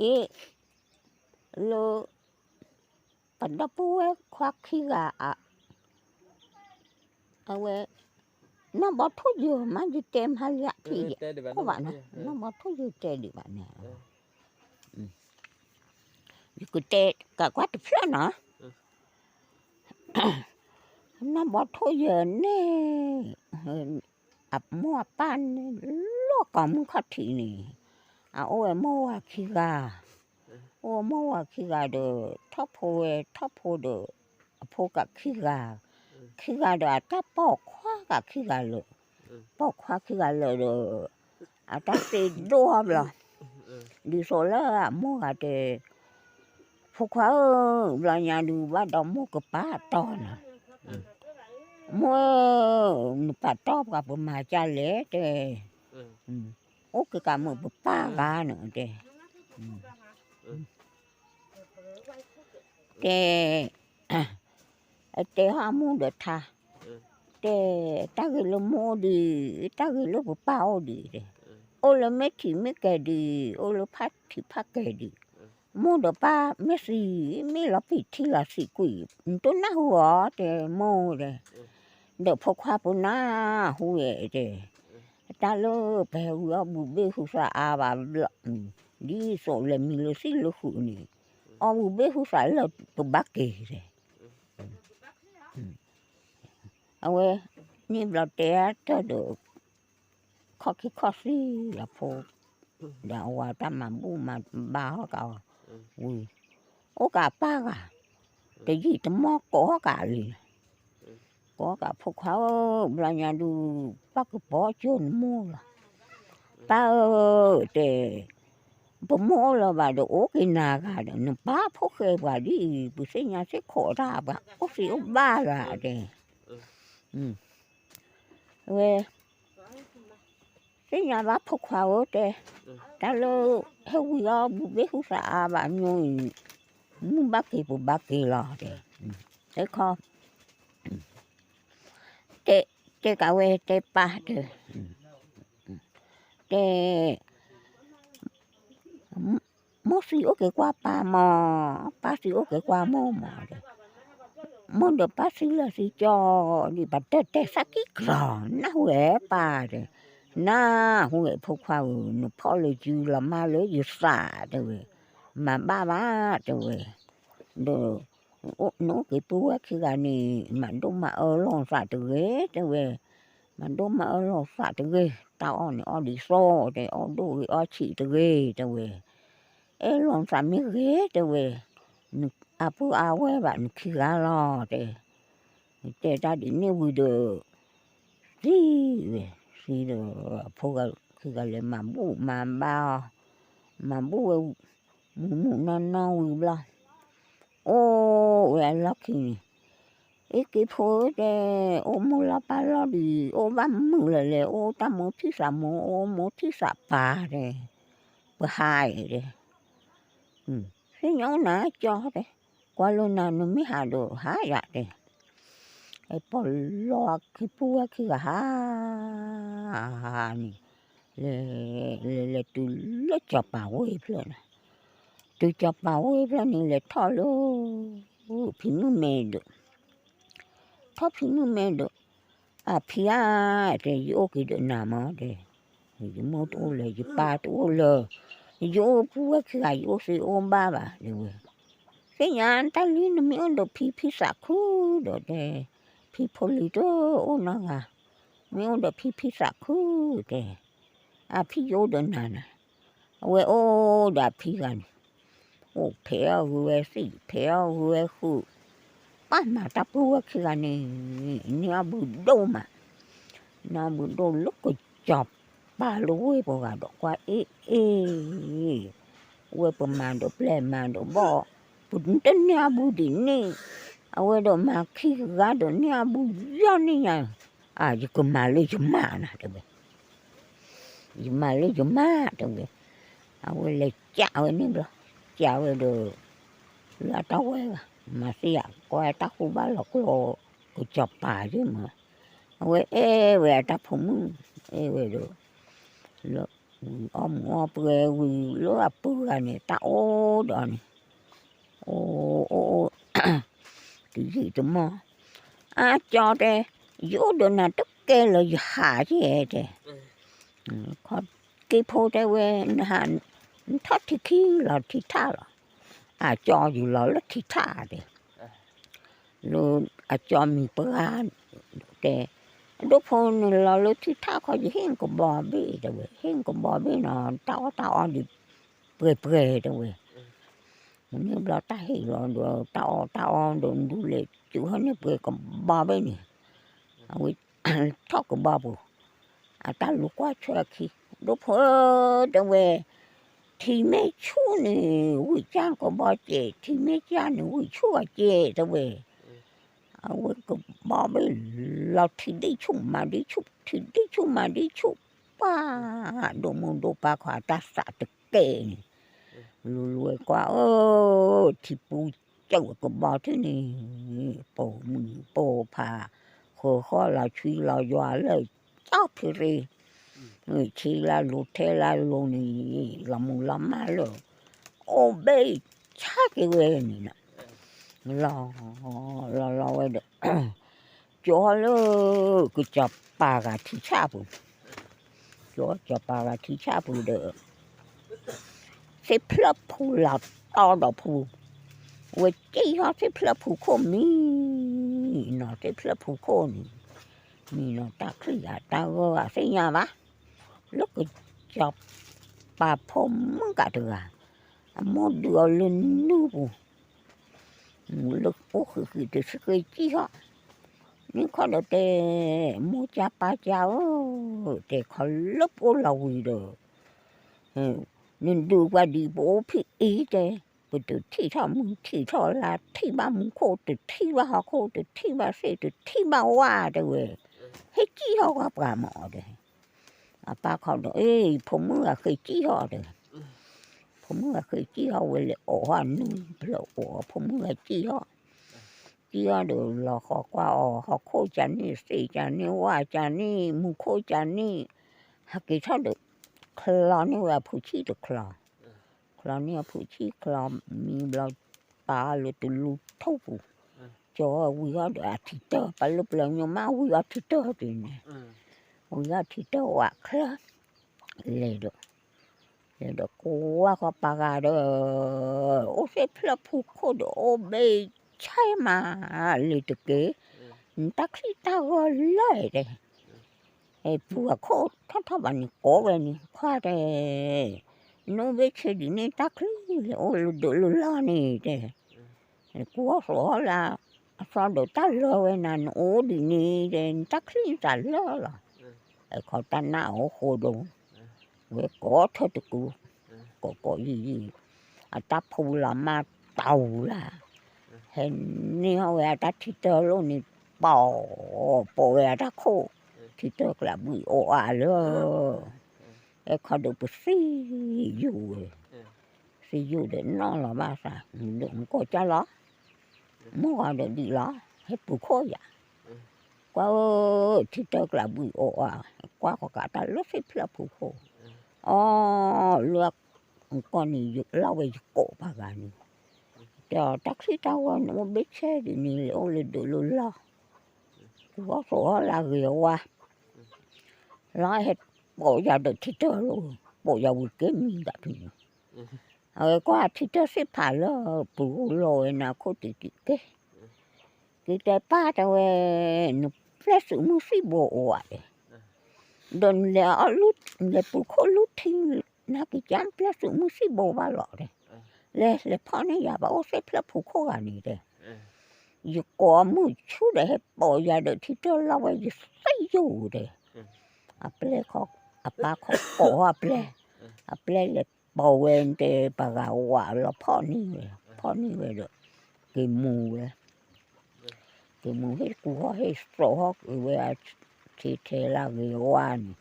အ့ လၢ ပဒီပုၢ်ဝဲၢ်ခွါခံဂၤအ အဝဲ နီၢ်ဘီထိၣ်ယၢၤမး ယတဲမးလၢထံၣ်ယဲ ခိၣ်ဘၣ်နီၤ နီၢ်ဘီထိၣ်ယၢၤတဲဒံးဘၣ်န့ၣ် ယကတဲကကွၢ်တဖျၢၣ်နီၤ နီၢ်ဘီထိၣ်ယၢၤန့ၣ် အမိၢ်အပၢ်န့ၣ် လီၤကိးမုၢ်ခီၣ်ထံးန့ၣ် အအိၣ်ဝဲမိၢ်ဝၤခံဂၤ အိၣ်ဝဲမိၢ်ဝၤခံဂၤဒီး ထီၣ်ဖိဝဲ ထီၣ်ဖိဒီး အဖိကးခံဂၤ ခံဂၤဒီးအတၢ်ပိာ်ခွါကးခံဂၤလၢာ် ပိာ်ခွါခံဂၤလၢာ်ဒီး အတၢ်သ့ဒိၣ်အီၤဘျီ ဒ်သိးလၢအမိၢ်ဂၤတဲ ဖိခွါဧၢ ဘျီညါဒုးဘၣ်ဒီးမိၢ်ကပာ်တီၢ်နၤ မိၢ်ဧၢ နပာ်တီၢ်ပှၤပမၤကၢ်လဲၣ်တဲ အိၣ်က့ၤကးမုာ်ပပၢ်ဂၤန့ၣ်တဲ တဲ အတဲဟီၣ်မိၢ်ဒီးထါ တဲ တၢ်ဂ့ၤလၢမိၢ်အိၣ်ဒံး တၢ်ဂ့ၤလၢပပၢ်အိၣ်ဒံးတဲ အိၣ်လၢမ့ၢ်ထံးမ့ၢ်ကဲၤဒံး အိၣ်လၢဖးထံးဖးကဲၤဒံး မိၢ်ဒီးပၢ်မ့ၢ်သံ မ့ၢ်လီၤပံာ်ထံလီၤသံကွံာ် နတိၢ်နၢ်ဟူအီၤတဲမိၢ်တဲ ဒီးဖိခွါပနၢ်ဟူဝဲတဲ တၢ်လၢပဟဲဝံၤအီၣ်ဘုဘ့ၣ်ဟုသးအါဘၣ်ဘျီ ဒ်သိးလဲၤမံလၢသံလၢဃုာ်န့ၣ် အီၣ်ဘုဘ့ၣ်ဟုသးလၢပဘၣ်က့ၤတဲ အဝဲ န့ၣ်ဘျီတဲတၢ်ဒီး ခီၣ်ခံခီၣ်သံအဖိ ဒီးအဝၤတၢ်မၤဘူၣ်မၤဘါဟီၣ်ကးအီၤဝံၤ အိၣ်ကးပၢ်ဂၤ တယံာ်တမီၢ်ကိးဟီၣ်ကးလံ ကိးကးဖိခွါဧၢ ဘျီညါဒုး ပၢ်ကပီၤကၢနမိၢ်လီၤ ပၢ်ဧၢ တဲ ပမိၢ်အိၣ်လၢၤဘၣ်ဒီး အိၣ်က့ၤနၤဂၤဒီး နပၢ်ဖိၣ်ဃဲပှၤဒ်အံၤ ပသ့ၣ်ညါသ့ၣ်ခိးတၢ်ပှၤအိၣ်သ့အိၣ်ဘၣ်ဂၤတဲ ဝဲ သ့ၣ်ညါဘၣ်ဖိခွါဧၢတဲ တၢ်လၢ ဟဲဝံၤအီၣ်ဘုဘ့ၣ်ဟုသးအါဘၣ်ညိအံၤ မုၢ်ဘၣ်က့ၤပဘၣ်က့ၤလီၤတဲ တဲခီ တဲ တဲကးဝဲတဲပၢ်တဲ တဲ မိၢ်သံအိၣ်က့ၤကွၢ်ပၢ်မး ပၢ်သံအိၣ်က့ၤကွၢ်မိၢ်မးတဲ မိၢ်ဒီးပၢ်သံလၢာ်သံကၠီ ဒ်ပှၤတၢၢ်တဲသးကံၢ်ကြီၤ နၢ်ဟူဝဲပၢ်တဲ နၢ်ဟူဝဲဖိခွါဧၢ နဖီၣ်လၢယုလီၤမၢ်လၢယသးတဲဝဲ မၤဘၣ်ဘၣ်တဲဝဲ ဒီး နအိၣ်က့ၤပုၢ်ဝဲၢ်ခံဂၤန့ၣ် မၤဒိၣ်မၤအၢလီၤသးတဂ့ၤတဲဝဲ မၤဒိၣ်မၤအၢလီၤသးတဂ့ၤ တၢ်အီၣ်န့ၣ်အီၣ်ဒံးသီတဲ အီၣ်ဒိၣ်ဂ့ၤအီၣ်ဆံးတဂ့ၤတဲဝဲ အဲၣ်လီၤသးမ့ၢ်ဂ့ၤတဲဝဲ အပုၢ်အဝဲၢ်ဘၣ်နခံဂၤလီၤတဲ တဲတၢ်ဒ်န့ၣ်ဝံၤဒီး သံဝဲ သံဒီး အဖိခံဂၤလဲၤမၤဘူၣ်မၤဘါအီၤ မၤဘူၣ်ဝဲ မုၢ်မုၢ်နီၢ်နီၢ်ဝံၤဘျီ အိၣ်ဝဲအလီၢ်ခံန့ၣ် အ့ၣ်က့ၤဖိဧၢတဲ အိၣ်မိၢ်လီၤပၢ်လီၤဒံး အိၣ်ဘၣ်မုာ်လၢၤလဲၣ် အိၣ်တၢ်မိၢ်ထံၣ်သးမိၢ် အိၣ်မိၢ်ထံၣ်သးပၢ်တဲ ပဟါအံၤတဲ သ့ၣ်ညါအိၣ်နၤကၠီတဲ ကွၢ်လၢနၤနမ့ၢ်ဟးဒီးဟါယၤတဲ အပီၢ်လီၤခံပုၢ်ဝဲၢ်ခံဂၤဟါ န့ၣ် လဲၤ လဲၤလဲၤတုၤလၢကၠီၤပၤဝ့ၢ်ဖျၢၣ်န့ၣ် တုၤကၠီၤပၤဝ့ၢ်ဖျၢၣ်န့ၣ် လဲၤထီၣ်လၢ ဖံမုၣ်မဲဒီး ထီၣ်ဖံမုၣ်မဲဒီး အဖံဧၢ တဲ ယအိၣ်က့ၤဒီးနၤမးတဲ ယမိၢ်တအိၣ်လၢၤ ယပၢ်တအိၣ်လၢၤ ယအိၣ်ပုၢ်ဝဲၢ်ခံဂၤ ယအိၣ်သ့အိၣ်ဘၣ်ဘၣ်တဲဝဲ သ့ၣ်ညါတၢ်လံ နမ့ၢ်အိၣ်ဒီးဖံဖံသးခုဒီးတဲ ဖံဖိလံၤတအိၣ်နီတဂၤ မ့ၢ်အိၣ်ဒီးဖံဖံသးခုတဲ အဖံယအိၣ်ဒီးနၤနၤ အဝဲအိၣ်ဒီးအဖံဂၤန့ၣ် အိၣ်ဖဲးအီၣ်ဂုာ်ဝဲသံၣ် ဖဲးအီၣ်ဂုာ်ဝဲဃုာ် ပၢ်မၤတၢ်ပုၢ်ဝဲၢ်ခံဂၤန့ၣ် န့ၢ်အီၣ်ဘုဒိၣ်မး န့ၢ်အီၣ်ဘုဒိၣ်လၢကစီၤပၤလၢဝ့ၢ်ပှၤဂၤဒီးကွၢ်အ့ၣ်အ့ၣ် ဝဲပမၤဒီးပျဲၢ်မၤဒီးဘီၣ် ပတန့ၢ်အီၣ်ဘုဒ်န့ၣ် အဝဲဒီးမၤခံဂၤဒီးန့ၢ်အီၣ်ဘုယီၢ်န့ၣ်ညါ အၢ ယကမၤလၢယမါနၤတဲဝဲ ယမၤလၢယမါတဲဝဲ အဝဲလဲၤကးဝဲန့ၣ်ဘျီ ကးဝဲဒီး လၢအတၢ်ဝဲဂၤ မၤသံယၤ ကွၢ်တၢ်ဃူဘၣ်လီၤကျိ ကစီၤပၤယ့ၢ်မး အဝဲအဲၣ်ဝဲအတၢ်ဖိမုၣ် အဲၣ်ဝဲဒီး လၢ ဝံၤအီၣ်မူးအီၣ်ပှဲၤဝံၤလၢအပုၢ်ဂၤန့ၣ် တၢ်အိၣ်ဒီးန့ၣ် အိၣ်အိၣ်အိၣ် တယံာ်တမီၢ် အကၠီတဲ ယအိၣ်ဒီးနၤတကဲလၢယဟးကဲတဲ ခီက့ၤဖိတဲဝဲ နဟးထံခံလီၤထံထၣ်လီၤ အကၠီယူၤလီၤလၢထံထၣ်တဲ လၢအကၠီမံၤပှၢ် တဲ ဒိၣ်ဖိနလီၤလၢထံထၣ်ခီ ယဟ့ၣ်နကဘီဘ့ၣ်တဲဝဲ ဟ့ၣ်နကဘီဘ့ၣ်နီၤ တၢ်အီၣ်တၢ်အီဒ်ပှဲၤပှဲၤတဲဝဲ မ့ၢ်ဘျီတၢ်ဟ့ၣ်လီၤဒီး တၢ်အီၣ်တၢ်အီဒီးဒူလဲၤစုဟီန့ၣ်ပှဲၤကဘီဘ့ၣ်န့ၣ် အဝဲ ထီၣ်ကဘီပူၤ အတၢ်လူၤကွၢ်ဆွဲအခံ ဒိၣ်ဖိတဲဝဲ ထံမ့ၢ်ဆူၣ်န့ၣ် ဝံၣ်ကၢ်ကဘီကဲး ထံမ့ၢ်ကၢ်န့ၣ် ဝံၣ်ဆူၣ်အကဲးတဲဝဲ အဝဲကဘီဘ့ၣ်လီၤထံဒ့ဆူၣ်မၤဒ့ဆူၣ် ထံဒ့ဆူၣ်မၤဒ့ဆူၣ် ပှၤ ဒိၣ်မိၢ်ဒိၣ်ပၢ်ခီအတၢ်သးတကဲန့ၣ် လူၤလူၤဝဲကွၢ်ဧၢ ထံပူၤကၢၢ်ဝဲကဘီထံန့ၣ် ပိာ်မုၣ်ပိာ်ဖး ဃၢၤဃီလီၤဆွံလီၤယွၤလၢ ကၠီဖံရ့ ဆ့လၢလိၤထဲလၢလိၤန့ၣ် လီၤမုၢ်လီၤမၢ်လၢ အိၣ်ဘ့ၣ်ဆါက့ၤဝဲန့ၣ်လီၤ လီၤလီၤလီၤဝဲဒီး ကၠီလၢ ကစီၤပၤဂၤထံဆၣ်ပူၤ, ကၠီစီၤပၤဂၤထံဆၣ်ပူၤဒီး သ့ၣ်ဖျၢၣ်ဖူလီၤတီဒီးဖူ, ဝဲစံၣ်ဟီၣ်သ့ၣ်ဖျၢၣ်ဖူခိၣ်မံၤနီၤ, သ့ၣ်ဖျၢၣ်ဖူခိၣ်န့ၣ် မံၤနီၤ တၢ်ချံၣ်ဂၤတၢ်ဂီၤဂၤသ့ၣ်ညါဘၣ်, လၢကစီၤပၤဖိမုၣ်ဂၤတဂၤ အမိၢ်ဒုးအီၤလၢနုၢ်ပူၤ လၢအိၣ်ဃံးဃံးတဆှံဃ့စံၣ်ဟီၣ်, န့ၣ်ခီဒီးတဲ, မိၢ်ကၠၢ်ပၢ်ကၠၢ်ဧၢ, တဲခီလၢပအိၣ်လီၤဝံၤဒီး, နဒုးပှၤဒ်ပအိၣ်ဖံးအံၤတဲ, ပတထံၣ်ထီၣ်မုၢ်ထံၣ်ထီၣ်လါ တထံၣ်ဘၣ်ဟီၣ်ခိၣ် တထံၣ်ဘၣ်သ့ၣ် တထံၣ်ဘၣ်ဝါတဲဝဲ, ဟ့ၣ်စံၣ်ဟီၣ်ဝဲပှၤမၢ်အီၤတဲ အပၢ်ခီဒီး အ့ ဖိမုၣ်ဂၤဃ့စံၣ်ဟီၣ်တဲ, ဖိမုၣ်ဂၤဃ့စံၣ်ဟီၣ်ဝဲလဲၤအိးဟီၣ်နုၢ်ဖျၢၣ်အိး ဖိမုၣ်ဂၤစံၣ်ဟီၣ်, စံၣ်ဟီၣ်ဒီးလီၤဃီကွၢ်အီၤ ဟီၣ်ခိၣ်ကန့ၣ် သ့ၣ်ကန့ၣ် ဝါကန့ၣ် မူခိၣ်ကန့ၣ်, ဟဲက့ၤထီၣ်ဒီး ချီန့ၢ်ဝဲအဖုဆံၣ်တချီ, ချီန့ၢ်အဖုဆံၣ်ချီ မံဘျီ ပာ်လၢတလူထိၣ်ပူၤ, ကၠီဝံၤဟီၣ်ဒီးအထံတၢၢ် ပှၤလၢပျၢၤညိမးဝံၤအထံတၢၢ်ဒ်န့ၣ်, ဝံၤအထံတၢၢ်ဝဲချၢ လဲၤဒီး, လဲၤဒီးကွၢ်ဃီပှၤဂၤဒီး, အိၣ်သ့ၣ်ဖျၢၣ်ဖူခိၣ်ဒီးအိၣ်ဘ့ၣ်ဆဲမး, လ့ၤတက့ၢ်, နတၢ်ချံၣ်တၢ်ဂီၤလၢတဲ ပူၤအခိၣ်ထီၣ်ထီၣ်ဘၣ်န့ၣ် ကိးဝဲန့ၣ် ခွါတဲ, နအိၣ်ဘ့ၣ်ဆဲဒ်န့ၣ် တၢ်ချံၣ်လဲၤအိၣ်လၢဒိးလၢလီၢ်န့ၣ်တဲ, ကူဟီၣ်သိးဟီၣ်လၢ အသီဒီးတၢ်လၢဝဲနၤ နအိၣ်ဒ်န့ၣ်တဲ နတၢ်ချံၣ်နသးလၢလီၤ, အခီတၢ်နၢ်အိၣ်ဃိဒီး, ဝဲကိးထၢတကူ, ကိးကိးယံာ်ယံာ်, အတၢ်ဖူလီၤမၢ်တဝ်လၢ် ဟဲန့ၢ်ဟီၣ်ဝဲအတၢ်ထံတၢၢ်လိၣ်န့ၣ် ပိာ်, ပိာ်ဝဲအတၢ်ခိၣ်, ထံတၢၢ်ကျးဘှံးအိၣ်အါလၢ, အဲခီဒီးပသံယိာ်ဝဲ, သံယိာ်ဒီးနီၢ်လီၤဘၣ်သး, ဒီးမူကိးကၢ်လီၤ, မုၢ်ဂီၤဒီးဒ်လီၤ, ဟဲပူၤခိၣ်ယၤ, ကွၢ်ဧၢ, ထံတၢၢ်ကျးဘှံးအိၣ်အါ, ကွၢ်ဃီကးတၢ်လၢသ့ၣ်ဖျၢၣ်ဖူခိၣ်, အီ, လၢ ကီၢ်န့ၣ် လီၤဝဲယကိးပှၤဂၤန့ၣ်, တဲအီၤတၢ်ချံၣ်တၢ်ဂီၤန့ၣ် အိၣ်ဘ့ၣ်ဆဲဒ်န့ၣ် လဲၤအိၣ်လၢဒိးလၢလီၢ်, ကူဟီၣ်သိးဟီၣ်လၢအဂ့ၤအဝါ, လီၤဟဲပိာ်ယၤဒီးထံတၢၢ်လိၤ, ပိာ်ယၤဝံၤက့ၤမံၤဒၣ်ဖဲန့ၣ်, အဝဲကွၢ်ထံတၢၢ်သ့ၣ်ဖးလၢပူၤလီၤဝဲနၤခိၣ်တံၢ်တံၢ်ကဲ က့ၤတဲပၢ်တဲဝဲ, နပျဲၢ်သုးမုၢ်သံၣ်ဘိအိၣ်ဧါတဲ, ဒီးနလဲၤအီၣ်လၢ နလဲၤပူၤခိၣ်လၢထံ နကစၢ်ပျဲၢ်သုးမုၢ်သံၣ်ဘိဘၣ်လီၤတဲ, လဲၤလဲၤဖီၣ်န့ၢ်ယၤဘၣ်အိၣ်သ့ၣ်ဖျၢၣ်ဖူခိၣ်ဂၤန့ၣ်တဲ, ယကိးမုၢ်ဆူၣ်ဒီးဟဲပိာ်ယၤဒီးထံတၢၢ်လီၤဝဲယသံယိာ်တဲ, အပျဲၢ်ခီ, အပၢ်ခီကိးအပျဲၢ်, အပျဲၢ်လဲၤပိာ်ဝဲတဲ ပှၤဂၤဝးလီၤဖီၣ်န့ၢ်ဝဲ, ဖီၣ်န့ၢ်ဝဲဒီး, က့ၤမူၤဝဲ က့ၤမူၤဟ့ၣ်ကူဟီၣ်ဟ့ၣ်သိးဟီၣ်က့ၤဝဲအဆံးထဲလၢအဂ့ၤအဝါန့ၣ်,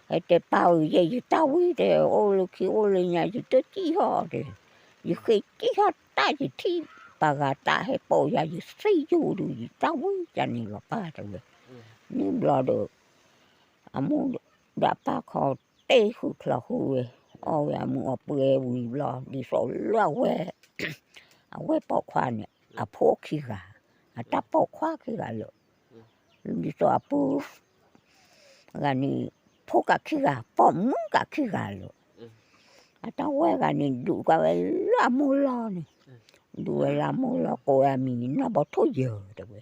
ဟဲတဲပၢ်ဧၢ ယဲယတၢ်ဝံၣ်တဲ အိၣ်လၢခံအိၣ်လၢညါ ယတစံၣ်ဟီၣ်တဲ, ယဃ့စံၣ်ဟီၣ်တၢ်ယထံၣ်ပှၤဂၤတၢ်ဟဲပိာ်ယၤ ယသံယိာ်ဒီး ယတၢ်ဝံၣ်ကန့ၣ်လီၤပၢ်တဲဝဲ, န့ၣ်ဘျီဒီး, အမိၢ် ဒီးအပၢ်ခီတ့ၢ်ဃုာ်ချီဃုာ်ဝဲ, အီၣ်ဝဲအမုၢ်အီပှဲၤဝံၤဘျီ ဒ်သိးလၢအဝဲ, အဝဲပိာ်ခွါန့ၣ် အဖိခံဂၤ, အတၢ်ပိာ်ခွါခံဂၤလၢာ်, ဒ်သိးအပုၢ်ဂၤန့ၣ် ဖိကးခံဂၤ ပိာ်မုၣ်ကးခံဂၤလၢာ်, အတၢ်ဝဲဂၤန့ၣ် ဒုးကးဝဲလၢအမိၢ်လီၤန့ၣ်, ဒုးဝဲလၢအမိၢ်လီၤ ကိးဝဲအမံၤ နီၢ်ဘီထိၣ်ယၢၤတဲဝဲ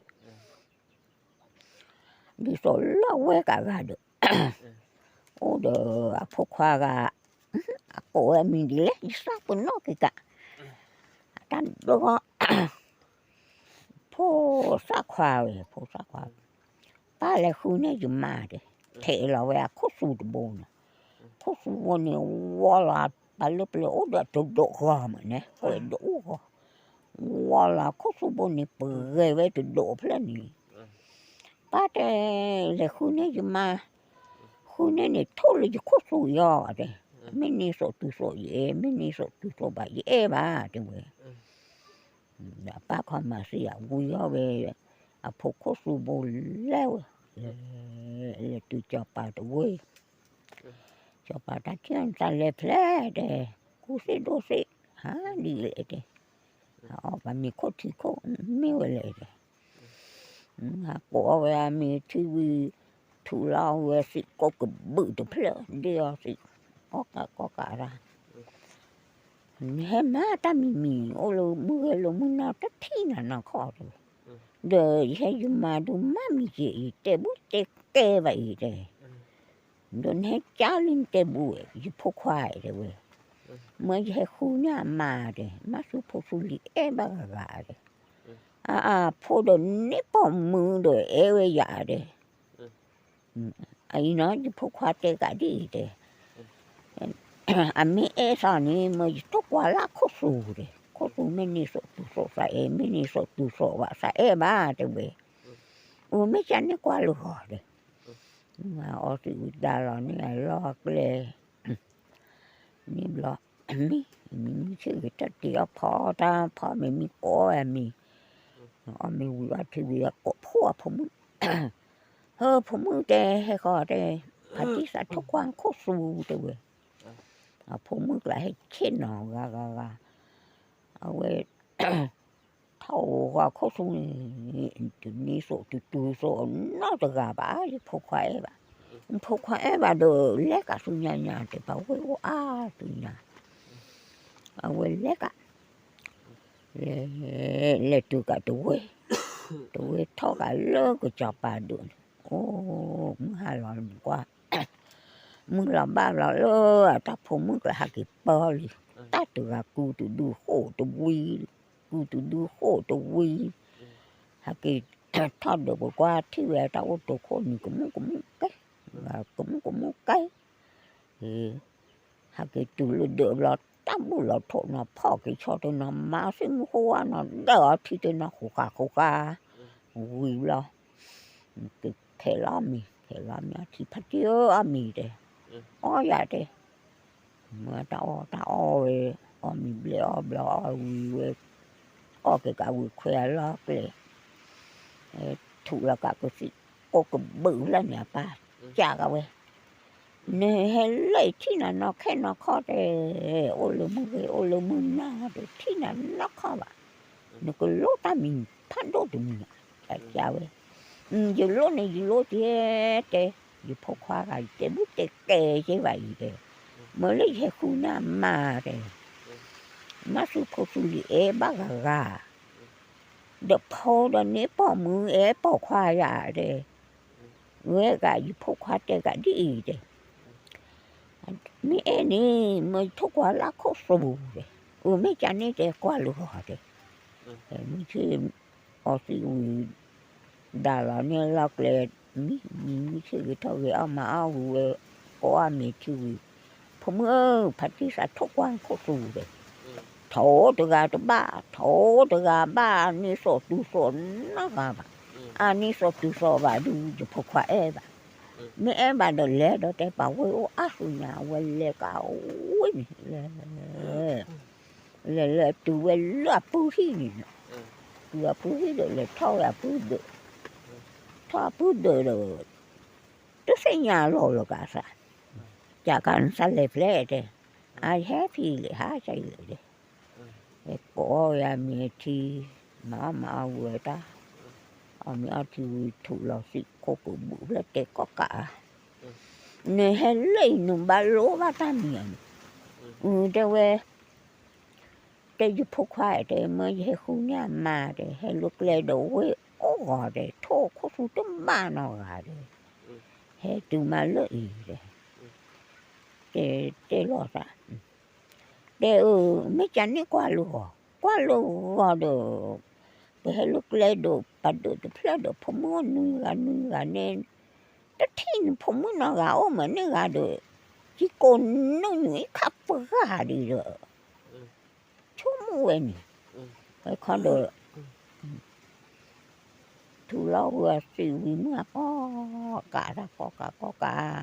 ဒ်သိးလၢအဝဲကးဂၤဒီး, အိၣ်ဒီးအဖိခွါဂၤ, အကိးဝဲအမံၤဒ်လဲၣ် ယသးပ့ၤနီၣ်က့ၤကး, အတၢ်ဒိၣ်ဂီၢ်, ဖိသၣ်ခွါဝဲ ဖိသၣ်ခွါ, ပၢ်လဲၤဃုန့ၢ်ယမါတဲ, ထဲးလီၤဝဲအခိၣ်သူတဘိန့ၣ်, ခိၣ်သူဘိန့ၣ် ဝီလီၤ ပှၤလၢပျၢၤအိၣ်ဒီးတဒိးဂီၤမးန့ၣ် ကွဲးဒိးအိၣ်ဂီၤ, ဝီလီၤခိၣ်သူဘိန့ၣ် ပဂဲၤဝဲတဒိးဖျၢၣ်န့ၣ် ပၢ်တဲ, လဲၤဃုန့ၢ်ယမါ, ဃုန့ၢ်န့ၣ် ထိၣ်လၢယခိၣ်သူယီၤတဲ, မ့ၢ်န့ၢ်စိးတုၤစိးယအဲၣ်, မ့ၢ်န့ၢ်စိးတုၤစိးဘၣ်ယအဲၣ်ဘၣ်တဲဝဲ, ဒီးပၢ်ခီမၤသံအဝံၤအီၤဝဲ, အဖိခိၣ်သူဘိလဲၤဝဲ, လဲၤတုၤစီၤပၤတဝ့ၢ်, စီၤပၤတၢ်ထံၣ်တၢ်လဲၤဖျဲၣ်တဲ, ကူစ့ၣ်ဒိၣ်စ့ၣ်, ဟါဒ်လဲၣ်တဲ, အီၣ်ပှၤမ့ၤခိၣ်ထံခိၣ်မ့ၢ်ဝဲလဲၣ်တဲ ဟးကိးအီၣ်ဝဲအမံၤထံဝံၤ, ထူးလီၤဝဲသံးကိးကဘုးတဖျၢၣ် ဒ့ၣ်အီၤသံး, ကီကးကီကးရၢ်, နဟဲမၤတၢ်မံၤမံၤ အိၣ်လၢမုၢ်ဂဲၤလိာ်မုၢ်နၤ တထံၣ်နၤနီၢ်ခီၣ်တဲဝဲ, ဒီးယဟဲယမၤဒုးမၤမံၤက့ၤအံၤ တဲဘူးတဲကဲဘၣ်အံၤတဲ ဒီးနဟဲကၢ်လံနတဲဘူးဝဲ ယဖိခွါတဲဝဲ, မ့ၢ်ယဟဲဃုန့ၢ်အမါတဲ မၤဆူဖိဆူလံၤအဲၣ်ဘၣ်ဂၤဂၤတဲ, အဖိဒီးန့ၢ်ပိာ်မုၣ်ဒီးအဲၣ်ဝဲယၤတဲ, အံၤနီၤ ယဖိခွါတဲကးဒ်အံၤတဲ, အမ့ၢ်အဲၣ်သးန့ၣ် မ့ၢ်ယထိၣ်ကွၢ်လၢခိၣ်သူတဲ, ခိၣ်သူမ့ၢ်န့ၢ်စိးတုၤစိးသးအဲၣ်, မ့ၢ်န့ၢ်စိးတုၤစိးဘၣ်သးအဲၣ်ဘၣ်တဲဝဲ, အမ့ၢ်ကန့ၢ်ကွၢ်လၢဂီၤတဲ, အီသံးဝံၤဒါလီၤန့ၢ်အလီၢ်ကျဲ န့ၣ်ဘျီ, မံ, မံမံဆ့ၣ်ဂ့ၤထီၣ်တ့ၢ်အီၣ်ဖီတၢ်ဖီမ့ၤမံကိးဝဲမံၤ, အီၣ်မ့ၤဝံၤအီထံဝံၤအကိးဖိအဖိမုၣ်, ဟၢဖိမုၣ်တဲဟဲဃီတဲ, ဖါတံၢ်သးထိၣ်ကွၢ်ခိၣ်သူတဲဝဲ, အဖိမုၣ်ကျါဟဲဆ့ၣ်နီၤဂၤဂၤဂၤ, အဝဲ ထီၣ်အိၣ်ဂီၤခိၣ်သူန့ၣ်, တန့ၢ်စိးတတုၤစိးနီတဂၤဘၣ် ယဖိခွါအဲၣ်ဘၣ်, ဖိခွါအဲၣ်ဘၣ်ဒီး လဲၤကးဆူညါညါတဲ ပှၤဝဲၢ်အိၣ်အါဆူညါ, အဝဲလဲၤကး, လဲၤတုၤကးတဝ့ၢ်, တဝ့ၢ်ထီၣ်ကးလၢကစီၤပၤဒိးန့ၣ်, အိၣ်မုၢ်ဟါလီၤန့ၣ်ကွၢ် မုၢ်လီၤဘၣ်လီၤလၢအတၢ်ဖိမုၣ်ကျါဟးက့ၤပၢလံ, တၢ်တဂၤကူတဒုဃိၣ်တဝံၤ, ကူတဒုဃိၣ်တဝံၤ, ဟးက့ၤထီၣ်ဒၢးပကွၢ်ထံၣ်ဝဲတၢ်အိၣ်တိခိၣ်န့ၣ် ကမူၣ်ကမူၣ်ကဲ, ကမူၣ်ကမူၣ်ကဲ, ဟးက့ၤတုၤလၢဒၢးဘျီ တၢ်ဘူၣ်လီၤထိးနီၤ ဖီၣ်က့ၤဆီတနီၤ မၤသ့ၣ်မုၢ်ဃိဝါနီၤ ဒၢးအီထံတနီၤ ဃိဃာ်ဃိဃာ်, ဝံၤဘျီ က့ၤခဲလီၤမံၤ ခဲလီၤမံၤ အထံဖါတံၢ်ဧၢအီၣ်မံၤတဲ, အီၣ်ယၤတဲ, မ့ၢ်တၢ်အီၣ်တၢ်အီၣ်ဝဲ, အီၣ်မံၤဘျဲၣ်အီၣ်ဘျီအီၣ်ဝံၤဝဲ, အီၣ်က့ၤကးဝံၤခွဲးအလီၢ်ကျဲ, ထူးလီၤကးကသံၣ်ကိးကဘုးဖျၢၣ်န့ၣ် အပၢ်ကးကးဝဲ, နဟဲလၢအထံၣ်နၤနီၢ်ခဲနီၢ်ခီၣ်တဲ, အိၣ်လၢမုၢ်ဂ့ၤ အိၣ်လၢမုၢ်နၤ တထံၣ်နၤနီၢ်ခီၣ်ဘၣ်, နကလိၣ်တၢ်မံၤဖးဒိၣ်တမံၤ, ကးဝဲ, ယလိၣ်န့ၣ် ယလိၣ်က့ၤတဲ, ယဖိခွါဂၤ ယတဲဘၣ်တဲကဲက့ၤဘၣ်အံၤတဲ, မ့ၢ်လၢယဟဲဃုန့ၢ်အမါတဲ, မၤဆူဖိဆူလံၤအဲၣ်ဘၣ်ဂၤဂၤ, ဒီးဖိဒီးန့ၢ်ပိာ်မုၣ်အဲၣ်ပိာ်ခွါယၤတဲ, ဝဲဂၤယဖိခွါတဲဂၤဒ်အံၤတဲ, မ့ၢ်အဲၣ်န့ၣ် မ့ၢ်ယထိၣ်ကွၢ်လၢခိၣ်သူတဲ, အမ့ၢ်ကန့ၣ်တဲကွၢ်လၢဂီၤတဲ, မုၢ်ဆ့ၣ်အီသံးဝံၤ ဒါလီၤန့ၢ်လီၢ်ကျဲ, မံ, မံမုၢ်ဆ့ၣ်ဂ့ၤထီၣ်ဂ့ၤအီၣ်မၤအီၣ်ဝံၤဝဲ, ကိးအီၣ်မ့ၤထံဝံၤ, ဖိမုၣ်ဧၢ ဖါတံၢ်သးထိၣ်ကွၢ်ခိၣ်သူတဲ, ထိးတဂၤတဘၣ်, ထိးတဂၤဘၣ် န့ၢ်စိးတုၤစိးနီတဂၤဘၣ်, အန့ၢ်စိးတုၤစိးဘၣ်ဒုး ယဖိခွါအဲၣ်ဘၣ်, မ့ၢ်အဲၣ်ဘၣ်ဒီးလဲၤဒီးတဲပှၤဝဲၢ်အိၣ်အါဆူညါ အဝဲလဲၤကးဝဲန့ၣ်လဲၤ လဲၤလဲၤတုၤဝဲလၢအပုၢ်ဟံၣ်န့ၣ်, တုၤအပုၢ်ဟံၣ်ဒီးလဲၤထီၣ်ဝဲအပုၢ်ဒၢး, ထီၣ်အပုၢ်ဒၢးဒီး, တသ့ၣ်ညါလီၤလီၤကးသး တၢ်ကနသးလဲၤဖျဲတဲ, အဟဲဖံးလဲၤဟးကလဲၤဒီး, ကိးဝဲအမံၤထံ, မၤအီၣ်မၤအီၣ်ဝံၤတၢ်, အီၣ်မ့ၤအီထံဝံၤထူးလီၤသံးခိၣ်ပူၤဘူးဖျၢၣ်တဲကိးကး, နဟဲလၢအံၤနဘၣ်လိၣ်ဘၣ်တၢ်မံၤဧါန့ၣ်, တဲဝဲ တဲယဖိခွါတဲ မၢယဟဲဃုန့ၢ်အမါတဲ ဟဲလိာ်ကျဲဒီးဝဲအိၣ်ဂီၤတဲ ထိၣ်ခိၣ်ဆူတဘၣ်နီတဂၤတဲ, ဟဲတုၤမးလၢအံၤတဲ, တဲတဲလီၤသး, တဲအၢ မ့ၢ်ကန့ၣ်ကွၢ်လၢဂီၤ, ကွၢ်လၢဂီၤဒီး ပဟဲလိာ်ကျဲဒီး ပဒိးတဖျၢၣ်ဒီး ဖိမုၣ်အိၣ်နွံဂၤနွံဂၤန့ၣ်, တထံၣ်နဖိမုၣ်နီတဂၤအိၣ်မးန့ၢ်ဂၤဒီး, ကံကိးနုာ်နုာ်အံၤခးပဂၢ်ဒံးဒီး ဆိကမိၣ်ဝဲန့ၣ်, ဝဲခီဒီး ထူးလီၤဝံၤအသံးဝံၤမုၢ်အကိးကးတၢ်ကိးကးကိးကး,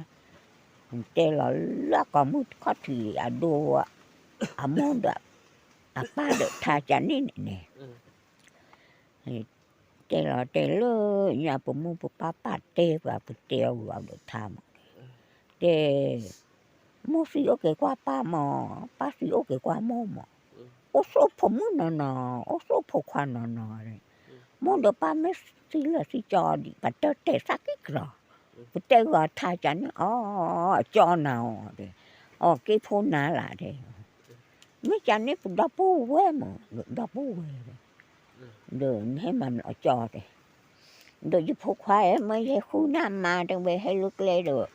တဲလီၤလၢအကိာ်မုၢ်တခီၣ်ထံးအဒိ, အမိၢ်ဒီး, အပၢ်ဒီးထါကန့ၣ်န့ၣ်န့ၣ်, တဲလီၤတဲလၢ ညါပမိၢ်ပပၢ်ပာ်တဲပှၤ ပတဲအီၤဝံၤအီၤဒီးထါမး, တဲ မိၢ်သံအိၣ်က့ၤကွၢ်ပၢ်မး, ပၢ်သံအိၣ်က့ၤကွၢ်မိၢ်မး, အိၣ်ဆိၣ်ဖိမုၣ်နီၢ်နီၢ်, အိၣ်ဆိၣ်ဖိခွါနီၢ်နီၢ်, မိၢ်ဒီးပၢ်မ့ၢ်သံလၢာ်သံကၠီဒံး ပတဲတဲသးကံၢ်ကြၢ်, ပတဲဂီၤထါကန့ၣ်အီၤ, အကၠီနၤအီၤတဲ, အီၤက့ဖိနၤလၢ်တဲ, မ့ၢ်ကန့ၣ်ပဒီပုၢ်ဝဲၢ်မး, ဒီပုၢ်ဝဲၢ်, ဒီးနဟဲမၤမနုၤအကၠီတဲ ဒီးယဖိခွါဧၢ မၢယဟဲဃုန့ၢ်အမါတဲဝဲဟဲလိာ်ကျဲဒီး,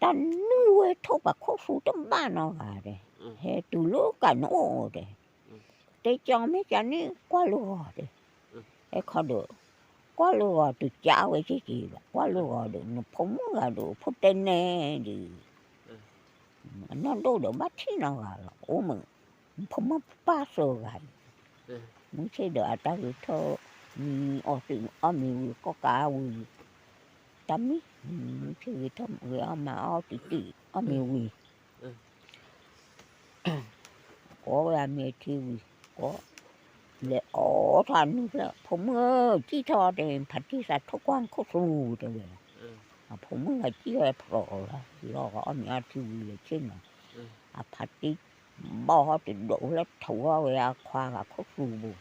တၢ်နုာ်ဝဲထိၣ်ပှၤခိၣ်ဆူတဘၣ်နီတဂၤတဲ, ဟဲတုၤလၢကးနအိၣ်တဲ, တဲကၠီမ့ၢ်ကန့ၣ်ကွၢ်လၢဂီၤတဲ, ဟဲခီဒီး, ကွၢ်လၢဂီၤတကးဝဲက့ၤက့ၤဘၣ် ကွၢ်လၢဂီၤဒီး နဖိမုၣ်ဂၤဒီးဖိတဲနဲဒံး အနီၢ်ဒိၣ်ဒီးဘၣ်ထံၣ်နီတဂၤလီၤ အိၣ်မုာ်, ဖိမုၣ်ပၢ်သၢဂၤအံၤ, မုၢ်ဆ့ၣ်ဒီးအတၢ်ဂ့ၤထီၣ်, မံအီၣ်သ့ၣ်အီၣ်မ့ၤဝံၤကိးကးဝံၤ, တၢ်မံ, မုၢ်ဆ့ၣ်ဂ့ၤထီၣ်ဂ့ၤအီၣ်မၤအီၣ်တံၢ်တံၢ်အီၣ်မ့ၤဝံၤ ကိးဝဲအမ့ၢ်ထံဝံၤ, ကိး, လဲၤအိးထီၣ်နုာ်ဖျၢၣ် ဖိမုၣ်ဧၢ စံၣ်ထီၣ်တဲ ဖါတံၢ်သးထိၣ်ကွၢ်ခိၣ်သူတဲဝဲ, အဖိမုၣ်ဂၤစံၣ်ဝဲဖျိးလီၤ လီၤဂာ်အီၣ်မ့ၤအီထံဝံၤလဲၤဆ့ၣ်နီၤ, အဖါတံၢ်, ဘီၣ်ဟီၣ်တဒိးလၢထူးထီၣ်ဝဲအခွါဂၤခိၣ်သူပူၤ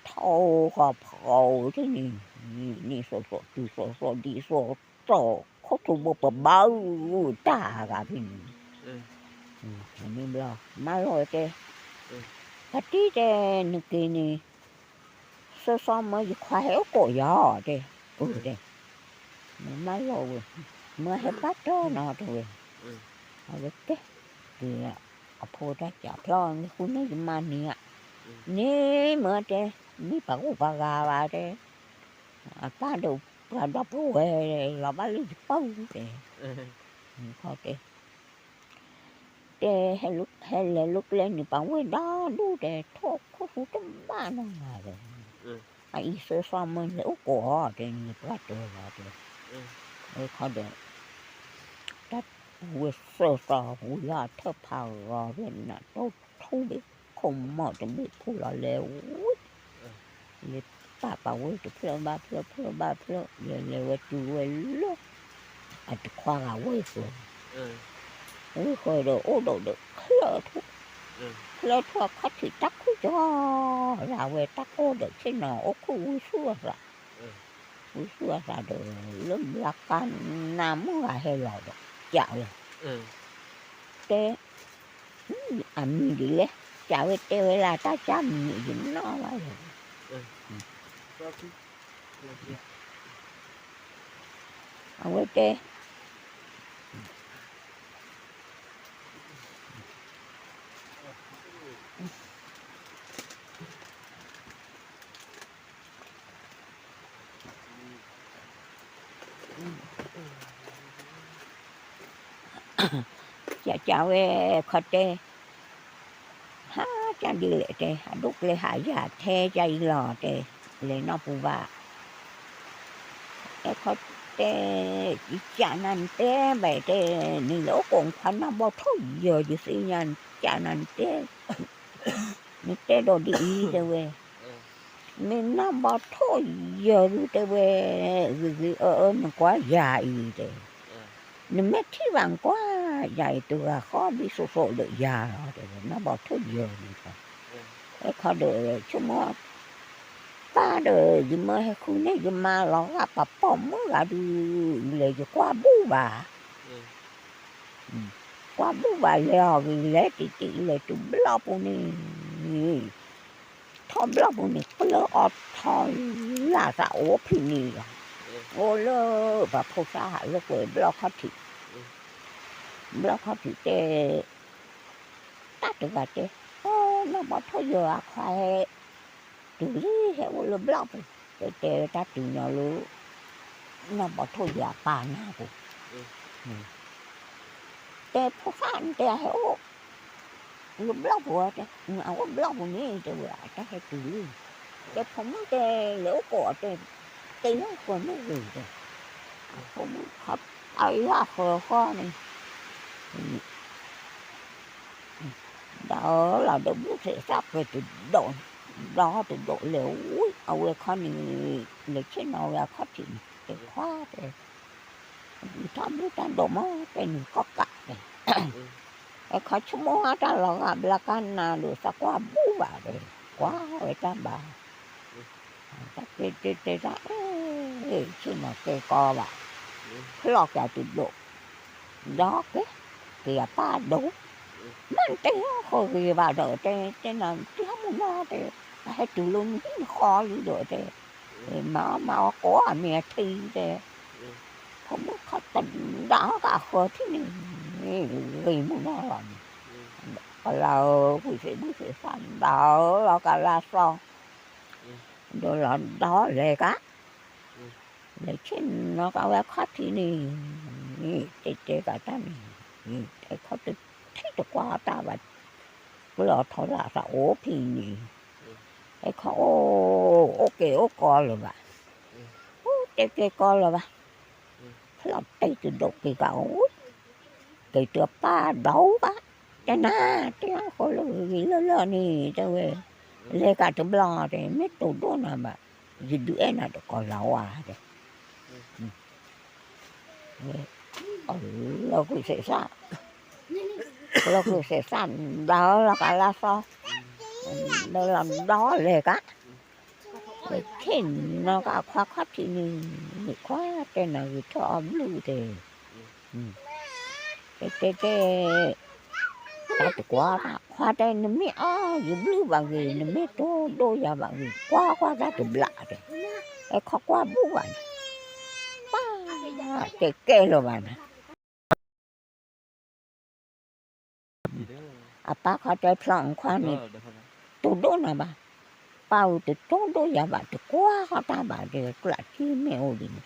ထီၣ်ဃီဖီတန့ၣ်, န့ၣ်သိးသိးတုၤသိးသိးဒ်သိးသိး, ခိၣ်သူဘိပဘၣ်အုၣ်တၢ်ဂၤဖဲန့ၣ်, မ့ၢ်ဘျီ, မါလီၤဝဲတဲ, ဖါတံၢ်တဲ, နက့ၤန့ၣ်, စီၤစီၤမၢယခွါဟဲအိၣ်ကိးယၤတဲ, အတဲ, မါလီၤဝဲ, မၢဟဲပၢ်တၢ်နီၤတဲဝဲ, အဝဲတဲ, က့ၤ, အဖိတၢ်စးဖျီန့ၣ်ဃုန့ၢ်ယမါန့ၣ်ဧါ, န့ၣ်မၢတဲ, မ့ၢ်ပှၤဂိၢ်ပှၤဂၤဘၣ်တဲ, အပၢ်ဒီးပှၤဒီပုၢ်ဝဲၢ်လီၤဘၣ်လၢယပၢ်တဲ, တဲ, တဲ, ဟဲလဲၤလိာ်ကျဲန့ၣ်ပှၤဝဲၢ်ဒီဒူၣ်တဲ ထိၣ်ခိၣ်သူတဘၣ်နီတဂၤဒီး, အအံၤစီၤစီၤမၢလဲၤအိၣ်ကိးအီၤတဲန့ၣ် ပှၤတဲလီၤတဲ, ဝဲခီဒီး, တၢ်ဝဲစီၤစီၤဝံၤလီၤအထၢၣ်ဖးဂီၤဖဲန့ၣ် တိၢ်ထူဘ့ၣ်ခိၣ်မီၢ်တဘ့ၣ်ဖူလီၤလဲၤဝံၤ လဲၤပာ်ပာ်ဝဲတဖျၢၣ်ဘၣ်ဖျၢၣ် ဖျၢၣ်ဘၣ်ဖျၢၣ် လဲၤလဲၤဝဲတုၤဝဲလၢ အတခွါဂၤဝဲၢ်ဃၢၤ, ဝဲၢ်ဃၢၤဒီးအိၣ်ဒီးဒီးချၢၣ်ထူၣ်, ချၢၣ်ထူၣ်အခီၣ်ထံးတၢ်ခုၣ်ကီၤ, လၢဝဲတၢ်ကိၢ်ဒီးဆ့ၣ်နီၤအိၣ်ခုၣ်ဝံဆူၣ်အသး, ဝံဆူၣ်အသးဒီး လၢဘျါကါနၤမုၢ်ဂၤဟဲလီၤဒီး ကးဝဲ, တဲ အမံၤဒ်လဲၣ်, ကးဝဲတဲဝဲလၢတၢ်ကၢ်မံၤယနီၣ်ဘၣ်လီၤ, အဝဲတဲ ကးကးဝဲခီတဲ ဟါကၢ်ဒ်လဲၣ်တဲ အဒိၣ်ကျဲဟးယၤထဲကၢ်အံၤလီၤတဲ, လဲၤနီၢ်ပူၤဘၣ်, အဲခီတဲ, ယကးနၤနတဲဘၣ်တဲ, နလဲၤအိၣ်ကိးနခွါနီၢ်ဘီထိၣ်ယၢၤယသ့ၣ်ညါ နကးနၤနတဲ, နတဲဒီးဒ်အံၤတဲဝဲ, မ့ၢ်နီၢ်ဘီထိၣ်ယၢၤဒုတဲဝဲ, ဂ့ၤဂ့ၤအၢအၢနကွၢ်ယၤအံၤတဲ, နမ့ၢ်ထံၣ်ဘၣ်ကွၢ် ယၤအံၤတဂၤဃီဒ်သိးသိးဒီးယၤလီၤ တဲဝဲ နီၢ်ဘီထိၣ်ယၢၤန့ၣ် အဲခီဒီး ဆိကမိၣ် ပၢ်ဒီး ယမၢဟဲဃုန့ၢ်ယမါလီၤဂာ်ပှၤပိာ်မုၣ်ဂၤဒုး လဲၤယကွၢ်ဘူၣ်ဘၣ် ကွၢ်ဘူၣ်ဘၣ်လဲၤအီၤဂ့ၤ လဲၤတံၤတံၤလဲၤတုၤဘျီပူၤန့ၣ် ထီၣ်ဘျီပူၤန့ၣ် ကျၢအီၤထီလၢသးအိၣ်ဖံးန့ၣ်လီၤ. အိၣ်လၢပှၤဖိသၣ်ဟးလိာ်ကွဲ ဘျီခီၣ်ထံး, ဘျီခီၣ်ထံးတဲ, တၢ်တဂၤတဲ, နီၢ်ဘီထိၣ်ယၢၤအခွါဟဲ တုၤလံ ဟဲအိၣ်လၢဘျီပူၤ, တဲတဲတၢ်တုၤညီလၢ နီၢ်ဘီထိၣ်ယၢၤအပၢ်နၢ်ပူၤ, တဲဖိသၣ်တဲဟဲအိၣ် လၢဘျီပူၤတဲ, အအိၣ်ဘျီပူၤန့ၣ် တဲဝဲ အတၢ်ဟဲတုၤလံ, တဲဖိမုၣ်တဲ လဲၤအိၣ်ကိးအီၤတဲ, တဲယၢ်ဃၢၤမ့ၢ်ဂ့ၤတဲ, ဖိမုၣ်ခီတၢ်ယၢ်ဃၢၤဃီန့ၣ် ဒီးလီၤဒီးဘုၣ်သဲးသၣ်ပှဲၤတဒိး, ဒီးတဒိးလဲၤဝံၤ အဝဲခီန့ၣ် လဲၤဆ့ၣ်နီၤဝဲအခီၣ်ထံးန့ၣ် တဲခွါတဲ, တၢ်ဘုၣ်တၢ်ဒိးမ့ၢ်တဲနုၤကီၢ်ကးတဲ, အခီဆိကမိၣ်ဟါတၢ်လီၤဂာ်ဘျါကနၤဒီးသးကွၢ်ဘူၣ်ဘၣ်တဲ, ကွၢ်ဝဲတၢ်ဘၣ် တၢ်တဲတဲတဲတၢ်အဲၣ် ဆ့ၣ်နီၤတဲကီဘၣ်, ဖျီၣ်ကၢ်တဒိး, ဒီးကဲ, က့ၤအပၢ်ဒိး, မ့ၢ်နတဲဟီၣ်ဃီဂ့ၤဘၣ်ဒီးတဲ, တဲနၤတၢ်မုၢ်နီၤတဲ, အဟဲတုၤလၢနဟံၣ်နဃီလံဒီးတဲ, မၤအီၣ်မၤအီၣ်ကိးအမ့ၢ်အထံတဲ, ဖိမုၣ်ခီတဒၣ်ဟီၣ်ကအဃၢၤထံၣ်န့ၣ်, ဂ့ၤမုၢ်နီၤလီၤန့ၣ်, ကလၤဧၢ ဘုၣ်သ့ၣ်ဘုၣ်သ့ၣ်သၣ်ဒီးလီၤကလၤသီ ဒီးလီၤဒီးလဲၤကါ, လဲၤဆ့ၣ်နီၤကါဝဲခီၣ်ထံးန့ၣ်, တဲတဲကါတၢ်န့ၣ်, အဲခီတထံၣ်တကွၢ်တၢ်ဘၣ်, ကျၢအီၤထီလၢသးအိၣ်ဖံးန့ၣ်, အဲခီအိၣ်အိၣ်ကဲအိၣ်ကီလၢၤဘၣ်, အိၣ်တဲကဲကီလၢၤဘၣ်, ဖျီၣ်တဲတဒိးက့ၤကါအိၣ် က့ၤတပၢ်ဒီးဘၣ်, တဲနၤ တဲအဃိလၢဂ့ၤဂ့ၤလၢလၢန့ၣ် တဲဝဲ, လဲၤကးတဘျီတဲ မ့ၢ်တိၤဒိၣ်နၤဘၣ်, ယဒုးအဲၣ်နၤတကီၢ်လၤဝါတဲ, လီၤဃုာ်စဲးစၢ်, လီၤဃုာ်စဲးစၢ် ဒီးလီၤကးလါသီ, ဒီးလီၤဒီးလဲၤကါ ဆ့ၣ်နီၤကါခွါခီၣ်ထံးန့ၣ်, န့ၣ်ခွါတဲနၤဂ့ၤထီၣ်အီၤဘျုးတဲ, တဲတဲတဲ, တၢ်တကွၢ်ဘၣ် ခွါတဲ နမ့ၢ်အီၣ်ယဘျုးဘၣ်ဂ့ၤ နမ့ၢ်တိၤဒိၣ်ယၤဘၣ်ဂ့ၤ ကွၢ်ကွၢ်တၢ်တဘျးတဲ, အဲခီကွၢ်ဘူၣ်ဘၣ်န့ၣ်, ပၢ်, တဲကဲလၢၤဘၣ်နၤ အပၢ်ခီတဲဖျီၣ်အခွါန့ၣ်, တိၤဒိၣ်နၤဘၣ်, ပၢ်ဧၢ တတိၤဒိၣ်ယၤဘၣ် တကွၢ်ဃီတၢ်ဘၣ် တဲကျးထံမ့ၢ်အိၣ်ဒ်န့ၣ်,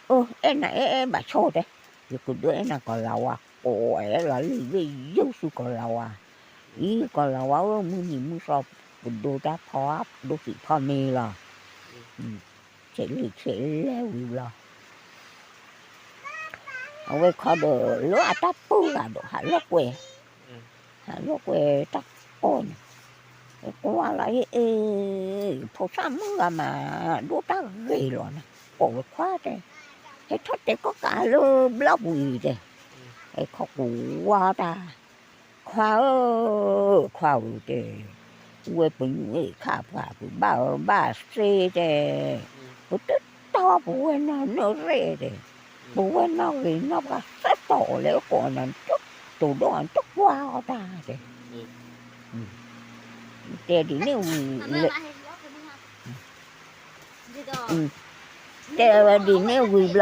အၢ အဲၣ်နၤအဲၣ်အဲၣ်ဘၣ်ဆိတဲ, ယကဒုးအဲၣ်နၤကီၢ်လၤဝါ ကိးအဲၣ်လီၤလံၤဘ့ၣ်ယုၢ်ဆူကီၢ်လၤဝါ, အံၤ ကီၢ်လၤဝါဧၢ မုၢ်နံၤမုၢ်သီ ပဒိတၢ်ဖီအါ ပဒိသံးဖီမ့ၤလီၤ, ဆဲးလံာ်ဆဲးလဲၢ်ဝံၤဘျီ အဝဲခီဒီး လၢအတၢ်ပၢၢ်ဂၤဒီး ဟးလိာ်ကွဲ, ဟးလိာ်ကွဲတၢ်ကိၢ်န့ၣ်, ကွၢ်လီၤအ့ၣ်အ့ၣ်, ဖိသၣ်မုၣ်ဂၤမး ဒိၣ်တၢ်ဂ့ၤလီၤန့ၣ်, ကိးဝဲခွါတဲ, ဟဲထီၣ်တဲကီၢ်ကးလၢဘျီပူၤအံၤတဲ, ဟဲခီကွၢ်တၢ်, ခွါဧၢ, ခွါဧၢတဲ ဝဲပညိၣ်အ့ၣ်ခါပှၤ ပဘၣ်အၢဘၣ်သီတဲ, ပတတီပဝဲနီၢ်နၢ်ရဲၣ်တဲ, ပဝဲနီၢ်ဂ့ၤနီၢ်ပှၤသၢတီၤလဲၤအိၣ်ကိးနၤ တိၤဒိၣ်အတကွၢ်အီၤတၢ်တဲ, တဲဒ်န့ၣ်ဝံၤလဲၤ, တဲဝဲဒ်န့ၣ်ဝံၤဘျီ,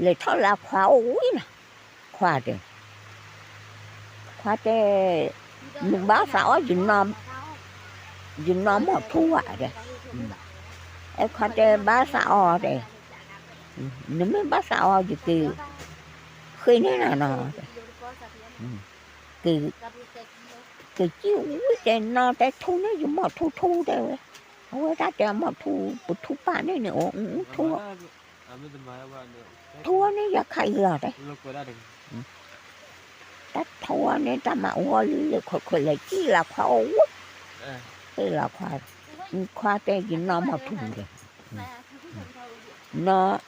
လဲၤထီၣ်လၢခွါအိၣ်ဝံၤနီၤ, ခွါတဲ ခွါတဲ, နဘၣ်သးအီၣ်, ယနီၢ်မီၢ်ထူဧါတဲ, အဲခွါတဲဘၣ်သးအီၣ်တဲ, နမ့ၢ်ဘၣ်သးအီၣ်ယက့ၤ, ဃ့န့ၢ်နၤနီၤတဲ, က့ၤစံၣ်ဝံၤတဲနီၤတဲထူန့ၢ်ယမီၢ်ထူထူတဲဝဲ, အဝဲတၢ်တဲအမီၢ်ထူ ပထူပာ်န့ၢ်န့ၣ်အိၣ်ထူ ထူဝဲန့ၣ်ယၤခါအံၤလီၤတဲ, တၢ်ထူဝဲန့ၣ်တၢ်မၤအူအီၣ်လံလၢခိၣ်ခိၣ် လဲၤစံၣ်လၢခွါအိၣ်ဝဲ, စံၣ်လၢခွါ, ခွါတဲယနီၢ်မီၢ်ထူဒီး, နီၢ်,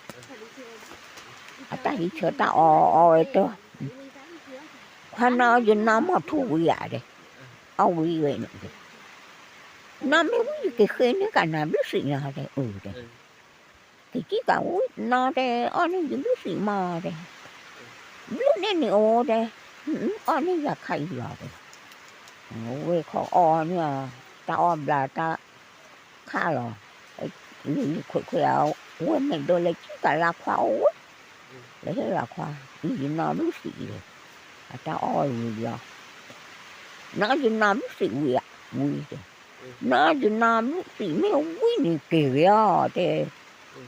အတၢ်ဟံးဆၢတၢ်အီၣ်အီၣ်ဝဲတၢ်, ခွါနီၤ ယနီၢ်မီၢ်ထူဝံၤဧါတဲ, အီၣ်ဝံၤဝဲန့ၣ်, နီၢ်မ့ၢ်ဝံၤယကဃ့န့ၢ်ကနၤဘျုးစံးနီၤတဲ, အၢတဲ, ကစံၣ်ကဝံၤနီၤတဲ အီၣ်န့ၢ်ယဘျုးစံးမီၢ်တဲ, ဘျုးန့ၢ်န့ၣ်အိၣ်တဲ, အီၣ်န့ၢ်ယၤခါအံၤလီၤတဲ, ဝဲခီအီၣ်န့ၢ်အီၤ, တၢ်အီၣ်ဘျးတၢ် ခးလီၤ, လံၤလံၤခွဲးခွဲးဧါ, ဝဲမဲာ်ဒိးလဲၤကံၣ်ကလါခွါအိၣ်ဝဲ, လဲၤဟ့ၣ်လီၤခွါ, အံၤယနီၢ်ဘျုးစံးအံၤ, အတၢ်အီၣ်ဝံၤလီၤ, နီၢ်ယနီၢ်ဘျုးစံးဝံၤဧါ, ဝံၤတဲ, နီၢ်ယနီၢ်ဘျုးစံးမ့ၢ်ဝံၤန့ၣ်က့ၤဂ့ၤအီၤတဲ,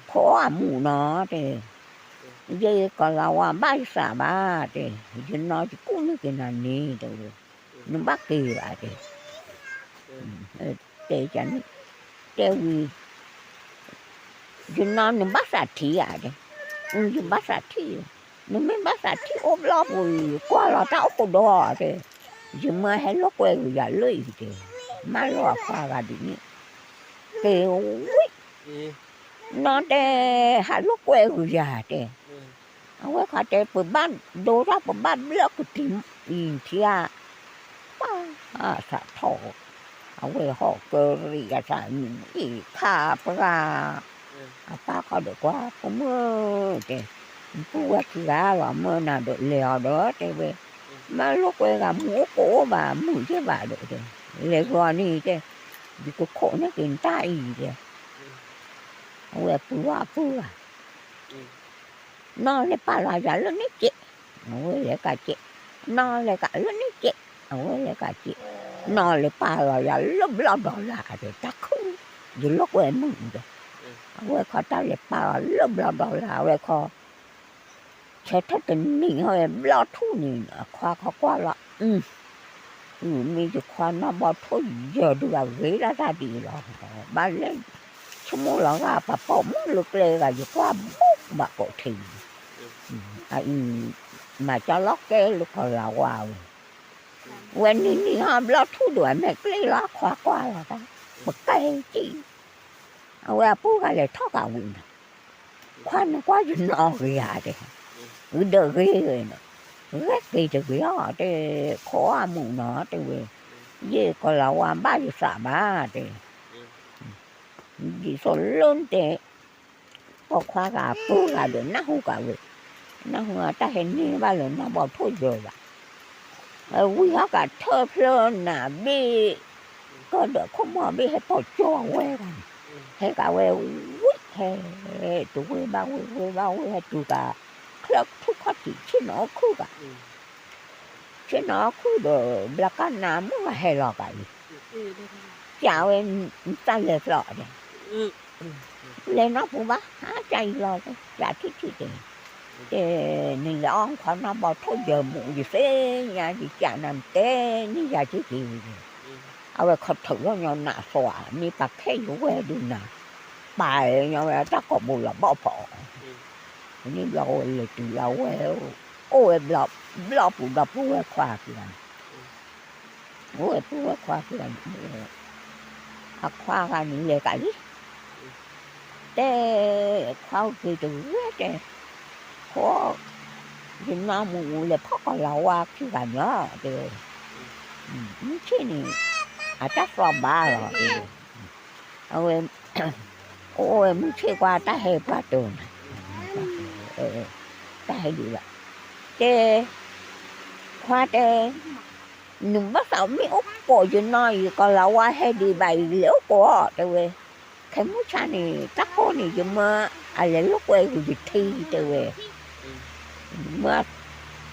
ခိးအီၣ်အမူးနီၤတဲ, ယကီၤလၤဝါဘၣ်ယသးဘၣ်တဲ, ယနီၢ်ယကူၣ်န့ၢ်က့ၤနၤန့ၣ်တဲ, နဘၣ်က့ၤဘၣ်တဲ, တဲန့ၣ်, တဲဝံၤ, ယနီၢ်နဘၣ်သးထံဧါတဲ, ယဘၣ်သးထံ, နမ့ၢ်ဘၣ်သးထံအိၣ်ဘျီပူၤ ကွၢ်လီၤတၢ်အိၣ်ခိးဒီးတဲ, ယမၢဟဲလိာ်ကွဲဂုာ်ယၤလၢအံၤတဲ, မၢလီၤအခွါဂၤဒ်န့ၣ်, က့ၤဝံၤ, နီၢ်တဲ, ဟးလိာ်ကွဲဂုာ်ယၤတဲ, အဝဲခီတဲ ပဘၣ်ဒိတၢ် ပဘၣ်ဘျၢကတံၤအံၤထံဧါ, ပၢ်, အသးထီၣ်, အဝဲဟီၣ်ကရံးအသးနံၣ်အ့ၣ်ခါပှၢ်, အပၢ်ခီဒီးကွၢ် ဖိမုၣ်ဧၢတဲ, ပုၢ်ဝဲၢ်ခံဂၤလီၤမၢနၤဒီးလဲၤအီၤဒီးတဲဝဲ, မၢလိာ်ကွဲဂၤမုၢ်အိၣ်ကိးအိၣ်ဘၣ် မုၢ်ယဲၢ်ဘၣ်ဒီးတဲ, လဲၤဂီၤန့ၣ်တဲ, ယကခိးန့ၢ်က့ၤနတၢ်အံၤတဲ, အဝဲပုၢ်ဝဲၢ်အပုၢ်ဂၤ နီၢ်လဲၤပာ်လီၤယၤလၢန့ၣ်ကဲး, အဝဲလဲၤကးကဲး, နီၢ်လဲၤကးလၢန့ၣ်ကဲး, အဝဲလဲၤကးကဲး, နီၢ်လဲၤပာ်လီၤယၤလၢဘျီဒီးလၢ်ဒီး တၢ်ခုၣ်, ယလိာ်ကွဲမုၢ်ဒီး, အဝဲခီတၢ်လဲၤပာ်လီၤလၢဘျီဒီးလၢ် အဝဲခီ, ဆၢထၢၣ်တနံၤဟီဝဲဘျီထူၣ်န့ၣ် အခွါခီကွၢ်လီၤ, မ့ၢ်ယခွါနီၢ်ဘီထိၣ်ယၢၤဒုးအဂ့ၤဒၣ်တၢ်ဒ်အံၤလီၤ, ဘၣ်လဲၣ်, ဆိကမိၣ်လီၤဂာ်ပှၤပိာ်မုၣ်လၢကျဲဂၤ ယကွၢ်ဘၣ်ကိးထံး, အအံၤ, မၤကၠီလီၤကဲလၢကီၤလၤဝါဝဲ, ဝဲနံၤနံၤဟီဘျီထူၣ်ဒုးအမဲာ်ကျ့လီၤ အခွါကွၢ်လီၤတၢ်, ပကဲကံၣ်, အဝဲအပုၢ်ဂၤလဲၤထီၣ်ကးဝံၤနီၤ, ခွါနကွၢ်ယနီၢ်ဂ့ၤဧါတဲ, ဂ့ၤဒီးဂ့ၤနီၤ, ဂဲၤက့ၤတဂ့ၤအီၤတဲ, ခိးအီၣ်အမူးနီၤတဲဝဲ, ယကီၤလၤဝါဘၣ်ယသးဘၣ်တဲ, ဒ်သိးလၢတဲ, ပိာ်ခွါဂၤအပုၢ်ဂၤဒီးနၢ်ဟူကးဝဲ, နၢ်ဟူတၢ်ဟဲန့ၢ်ဘၣ်လၢနီၢ်ဘီထိၣ်ယၢၤဘၣ်, ဝံၤဟီကးထၢဖျၢနၤဘ့ၣ်, ကီၢ်ဒီးခိၣ်မီၢ်ဘ့ၣ်ဟဲပိာ်ကၠီအဝဲဂၤန့ၣ်, ဟဲကးဝဲဝံၤဟဲ, တဝ့ၢ်ဘၣ်ဝ့ၢ်ဝ့ၢ်ဘၣ်ဝ့ၢ်ဟဲတုၤကး, ချၢၣ်ထူၣ်ခီၣ်ထံးဆ့ၣ်နီၤအိၣ်ခုၣ်ကး, ဆ့ၣ်နီၤအိၣ်ခုၣ်ဒီး ဘျါကၢ်နၤမုၢ်ဂၤဟဲလီၤကးအံၤ, ကးဝဲ, တၢ်လဲၤဖျီၣ်တဲ လဲၤနီၢ်ပူၤဘၣ် ဟါကၢ်အံၤလီၤ, ကးထံၣ်ထံၣ်တဲ, တဲ, နလဲၤအီၣ်ခွါနီၢ်ဘီထိၣ်ယၢၤမူး ယသ့ၣ်ညါ ယကးနၤတဲန့ၢ်ယၤက့ၤက့ၤ, အဝဲခီထၢၣ်လီၤညီနးသွါ မ့ၢ်ပာ်ခဲယဝဲဒုးနၤ, ပာ်ညီဝဲတၢ်ကိာ်ဘိလီၤဘီၣ်ဖီး, န့ၣ်ဘျီဝဲလဲၤတုၤလီၤဝဲ, အိၣ်ဝဲဘျီပူၤဒီးပုၢ်ဝဲၢ်ခွါခံဂၤန့ၣ် အိၣ်ဝဲပုၢ်ဝဲၢ်ခွါခံဂၤန့ၣ်, အခွါဂၤန့ၣ်လဲၤကးလံ, တဲ, ခွါအိၣ်က့ၤတဂ့ၤတဲ, ဖိ, ယနီၢ်မူးလဲၤဖီၣ်ကီၤလၤဝါခံဂၤန့ၣ်, တဲ, မုၢ်ဆ့ၣ်န့ၣ်, အတၢ်သီဘၣ်လီၤ, အဝဲ, အိၣ်ဝဲမုၢ်ဆ့ၣ်ကွၢ်တၢ်ဟဲပှၢ်တိၤနၤ, တၢ်ဟဲဒံးဘၣ်, တဲ, ခွါတဲ နဘၣ်သးမ့ၢ်အိၣ်ကိးယနီၢ်အံၤ ကီၤလၤဝါဟဲဒံးဘၣ်အံၤ လဲၤအိၣ်ကိးအီၤ တဲဝဲ, ခဲမုၢ်ဆါန့ၣ် တၢ်ကိၢ်န့ၣ် ယမၢအလဲၤလိာ်ကွဲဂုာ်ယထံ တဲဝဲ, မၢ,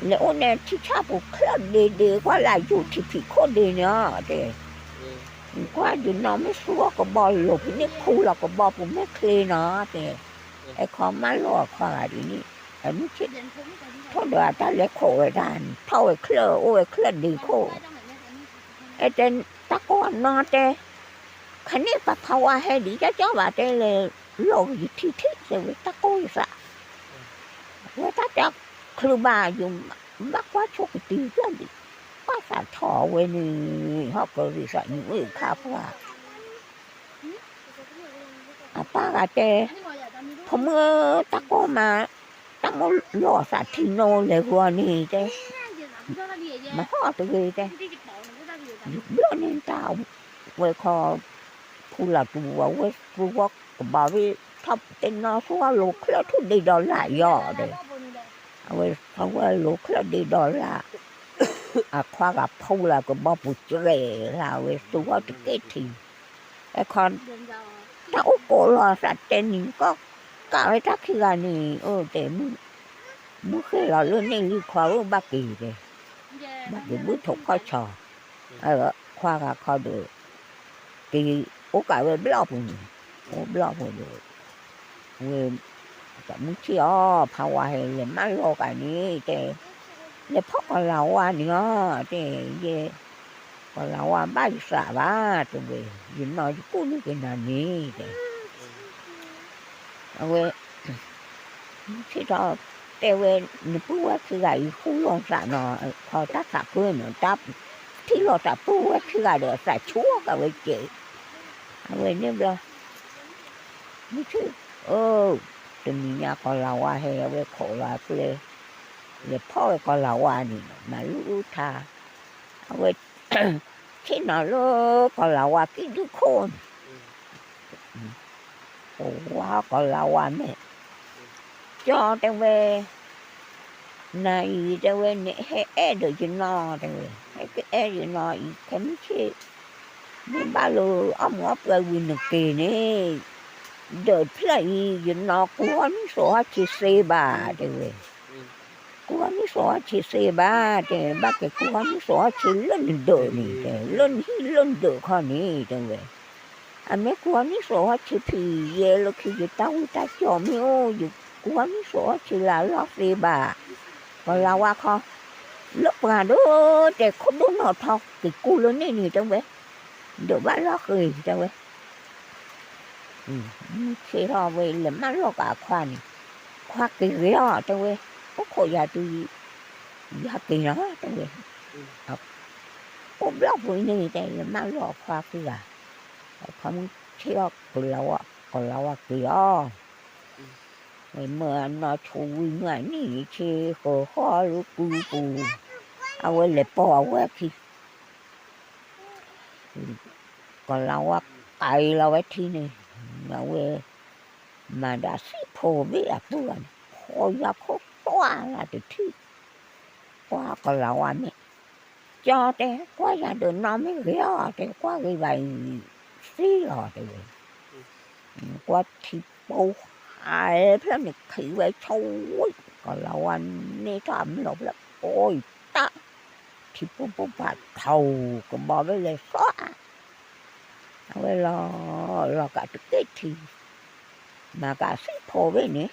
လဲၤအိၣ်န့ၣ်ထံဆၣ်ပူၤချၢၣ်ဒ့ဒ့ ကွၢ်လၢယိာ်ထံဖံးခိၣ်ဒ့န့ၣ်အီၤ တဲ ကွၢ်ယနီၢ်မ့ၢ်သူအီၤကဘီလိၤဖဲန့ၣ် ခူလီၤကဘီပူၤမ့ၢ်ချ့နီၤ တဲ, အဲခီမၢလိာ်အခွါဂၤဒ်န့ၣ်, အမုၢ်ဆ့ၣ်, ထိၣ်ဒီးအတၢ်လဲၤခိးဝဲဒၣ်န့ၣ် ထီၣ်ဝဲချၢၣ် အိၣ်ဝဲချၢၣ်ဒ့ခိၣ်, အဲတဲ, တၢ်ကိၢ်နီၤတဲ, ခန့ၣ်ပှၤဖးဝါဟဲဒံးကၠီကၠီဘၣ်တဲလဲၤ, လီၤဂုာ်ယထံထံၣ် တဲဝဲတၢ်ကိၢ်ယသး, ဝဲတၢ်တဲချုးဘၣ်ယိၤ, ဘၣ်ကွၢ်ဆိကတံၤဖျၢၣ်ဒံး, ဘၣ်သးထီၣ်ဝဲန့ၣ်, ဟီၣ်ကရံးသးနံၣ်အ့ၣ်ခါပှၢ် အပၢ်ဂၤတဲ, ဖိမုၣ်ဧၢ, တၢ်ကိၢ်မး, တၢ် လီၤသးထံနီၤလဲၤဂီၤန့ၣ်တဲ, မဟီၣ်တဂ့ၤတဲ, ယဘျီၣ်န့ၣ်တၢ်ဝဲခီ, ဖူလၢ်တူၢ်ဝဲဝဲသူဝဲကဘၣ်ဝဲ, ထီၣ်တဲနီၤသူဝဲလိာ်ချၢၣ်ထူၣ်ဒ့ဒီလၢ်ယီၤဒီး, အဝဲသူဝဲလိာ်ချၢၣ်ဒ့ဒီလၢ်, အခွါဂၤဖူလၢ်ကဘီပူၤကရဲၣ်လၢ် အဝဲသူဝဲတက့ၢ်ထံ, အဲခီ တၢ်အိၣ်ကိးလီၤသးတဲနံၤကီၢ်, ကးဝဲတၢ်ခံဂၤန့ၣ် အိၣ်တဲ, မုၢ်ဃ့ၢ်လီၤလၢန့ၣ်လံခွါဧၢ ဘၣ်က့ၤတဲ, ဘၣ်က့ၤဘုၣ်ထိးခီၣ်ဆီ, ခွါဂၤခီဒီး, က့ၤအိၣ်ကးဝဲဘျီၣ်ပူၤန့ၣ်, အိၣ်ဘျီၣ်ပူၤဒီး, ဝဲ, တၢ်မုၢ်ဆ့ၣ်အီၤ ဖးဝါဟဲလဲၤမၢလီၤကးန့ၣ်တဲ, လဲၤဖီၣ်ကီၤလၤဝါန့ၣ်အီၤ တဲ, ယဲ ကီၤလၤဝါဘၣ်ယသးဘၣ် တဲဝဲ, ယနီၢ်ယကူၣ်န့ၢ်က့ၤနၤန့ၣ်တဲ, အဝဲ, မုၢ်ဆ့ၣ်ထီၣ်တဲဝဲ, နပုၢ်ဝဲၢ်ခံဂၤအံၤဃူလီၤသးနီၤ ခီတၢ်သးပှၢ်နီၤ တၢ်ထံၣ်လီၤသးပုၢ်ဝဲၢ်ခံဂၤဒီးအသးဆူၣ်ကးဝဲကဲ, အဝဲန့ၣ်ဘျီ မုၢ်ဆ့ၣ်, အၢ, တနံၤညါကီၤလၤဝါဟဲဝဲခိးလီၤအကျဲ, လဲၤဖီၣ်ဝဲကီၤလၤဝါန့ၣ် မၤလူၢ်အူထါ, အဝဲ, ဆ့ၣ်နီၤလၢကီၤလၤဝါကံၢ်ဒုၣ်ခိၣ်န့ၣ်, ပဝါကီၤလၤဝါမဲာ်, ကၠီတဲဝဲ နၤအံၤတဲဝဲ နဟဲအဲၣ်ဒီးယနီၢ်တဲဝဲ, ဟဲကအဲၣ်ယနီၢ်အံၤ ခဲမုၢ်ဆ့ၣ်, မ့ၢ်ဘၣ်လၢအီၣ်မူအီၣ်ပှဲၤဝံၤနက့ၤန့ၣ်, ဒီးဖျၢၣ်အံၤ ယနီၢ်ကူဟီၣ်နံၣ်စိးဟီၣ်ဆံးသ့ဘၣ်တဲဝဲ, ကူဟီၣ်နံၣ်စိးဟီၣ်ဆံးသ့ဘၣ်တဲ, ဘၣ်က့ၤကူဟီၣ်နံၣ်စိးဟီၣ်ဆံးလၢနဒၢးန့ၣ်တဲ, လၢနဟံၣ်လၢနဒၢးခီန့ၣ်တဲဝဲ အမ့ၢ်ကူဟီၣ်နံၣ်စိးဟီၣ်ဆံးဖံးယဲလၢခံယတၢ်ဝံတၢ်ကၠီမ့ၢ်အိၣ်, ယကူဟီၣ်နံၣ်စိးဟီၣ်ဆံးလၢအလီၢ်သ့ဘၣ်, ကီၤလၤဝါခီ, လၢပှၤဒီးတဲခိၣ်ဒိၣ်နီၢ်ထီက့ၤကူလၢန့ၣ်န့ၣ်တဲဝဲ, ဒၢးဘၣ်လီၢ်ဃ့တဲဝဲ, မုၢ်ဆ့ၣ်ထီၣ်ဝဲလဲၤမၢလီၤကးအခွါန့ၣ်, ခွါက့ၤဂ့ၤအီၤတဲဝဲ, အိၣ်ခိးယၤတုၤ, ယဟဲက့ၤနီၤတဲဝဲ, အိၣ်ဘျီၣ်ပူၤန့ၣ်တဲ လဲၤမၢလီၤအခွါခံဂၤ, ခီမုၢ်ဆ့ၣ်ထီၣ်ကီၤလၤဝါ, ကီၤလၤဝါက့ၤအီၤ, ဝဲမၢအနီၢ်ဆူၣ်ဝံၤမၢအနံၣ်ဆ့ဃီဃီလၢကုပူၤ, အဝဲလဲၤပိာ်အဝဲခံ ကီၤလၤဝါကးအံၤလီၤဝဲထံန့ၣ်, အဝဲ, မၤဒၣ်သံၣ်ဖိဘ့ၣ်အပုၢ်ဂၤန့ၣ် ဖီယၤခိၣ်သွါလၢတထံၣ်, ကွၢ်ကီၤလၤဝါမ့ၢ်, ကၠီတဲ ကွၢ်ယၤဒီးနီၢ်မ့ၢ်ဂ့ၤအီၤ တဲကွၢ်ဂ့ၤဘၣ်အံၤ, သံလီၤတဲဝဲ ကွၢ်ထံပိဖးဖျၢၣ်န့ၣ် ခံးဝဲဆိဝံၤ, ကီၤလၤဝါန့ၢ်ထီၣ်အမ့ၢ်လီၤဖျၢၣ် အိၣ်တၢ်, ထံပိဖးထီၣ်ကဘီဘဲလဲၤသီၣ်, အဝဲလီၤ, လီၤကးတက့ၢ်ထံ, မၤကးသံၣ်ဖိဘ့ၣ်န့ၣ်,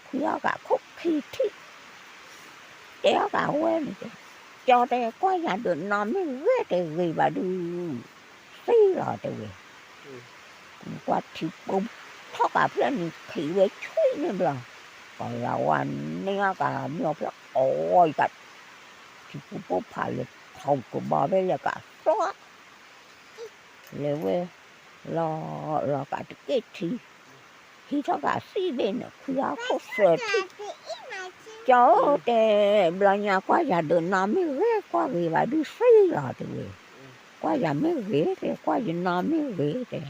ဖှံအီၣ်ကးခိၣ်ခံထံၣ် တဲအီၣ်ကးဝဲန့ၣ်, ကၠီတဲ ကွၢ်ယၤဒီးနီၢ်မ့ၢ်ဂ့ၤတဲဂ့ၤဘၣ်ဒုး, သံလီၤတဲဝဲ, ကွၢ်ထံပိဖးထီၣ်ကးဖျၢၣ်န့ၣ် ခံးဝဲဆိန့ၣ်ဘျီ, ကီၤလၤဝါန့ၢ်အီၣ်ကးမ့ၢ်အီၤဖျၢၣ် အီၣ်ကး, ထံပိဖးလဲၤထီၣ်ကဘီဘဲလဲၤကးသီၣ် လဲၤဝဲ, လီၤ, လီၤကးတက့ၢ်ထံ, ဟံးထီၣ်ကးသံၣ်ဘ့ၣ်န့ၣ် ဖှံအီၣ်ခိၣ်သၢထံၣ်, ကၠီတဲ, ဘျီညါကွၢ်ယၤဒီးနီၢ်မ့ၢ်ဂ့ၤ ကွၢ်ဂ့ၤဘၣ်ဒုးသံလီၤတဲဝဲ, ကွၢ်ယၤမ့ၢ်ဂ့ၤတဲ ကွၢ်ယနီၢ်မ့ၢ်ဂ့ၤတဲ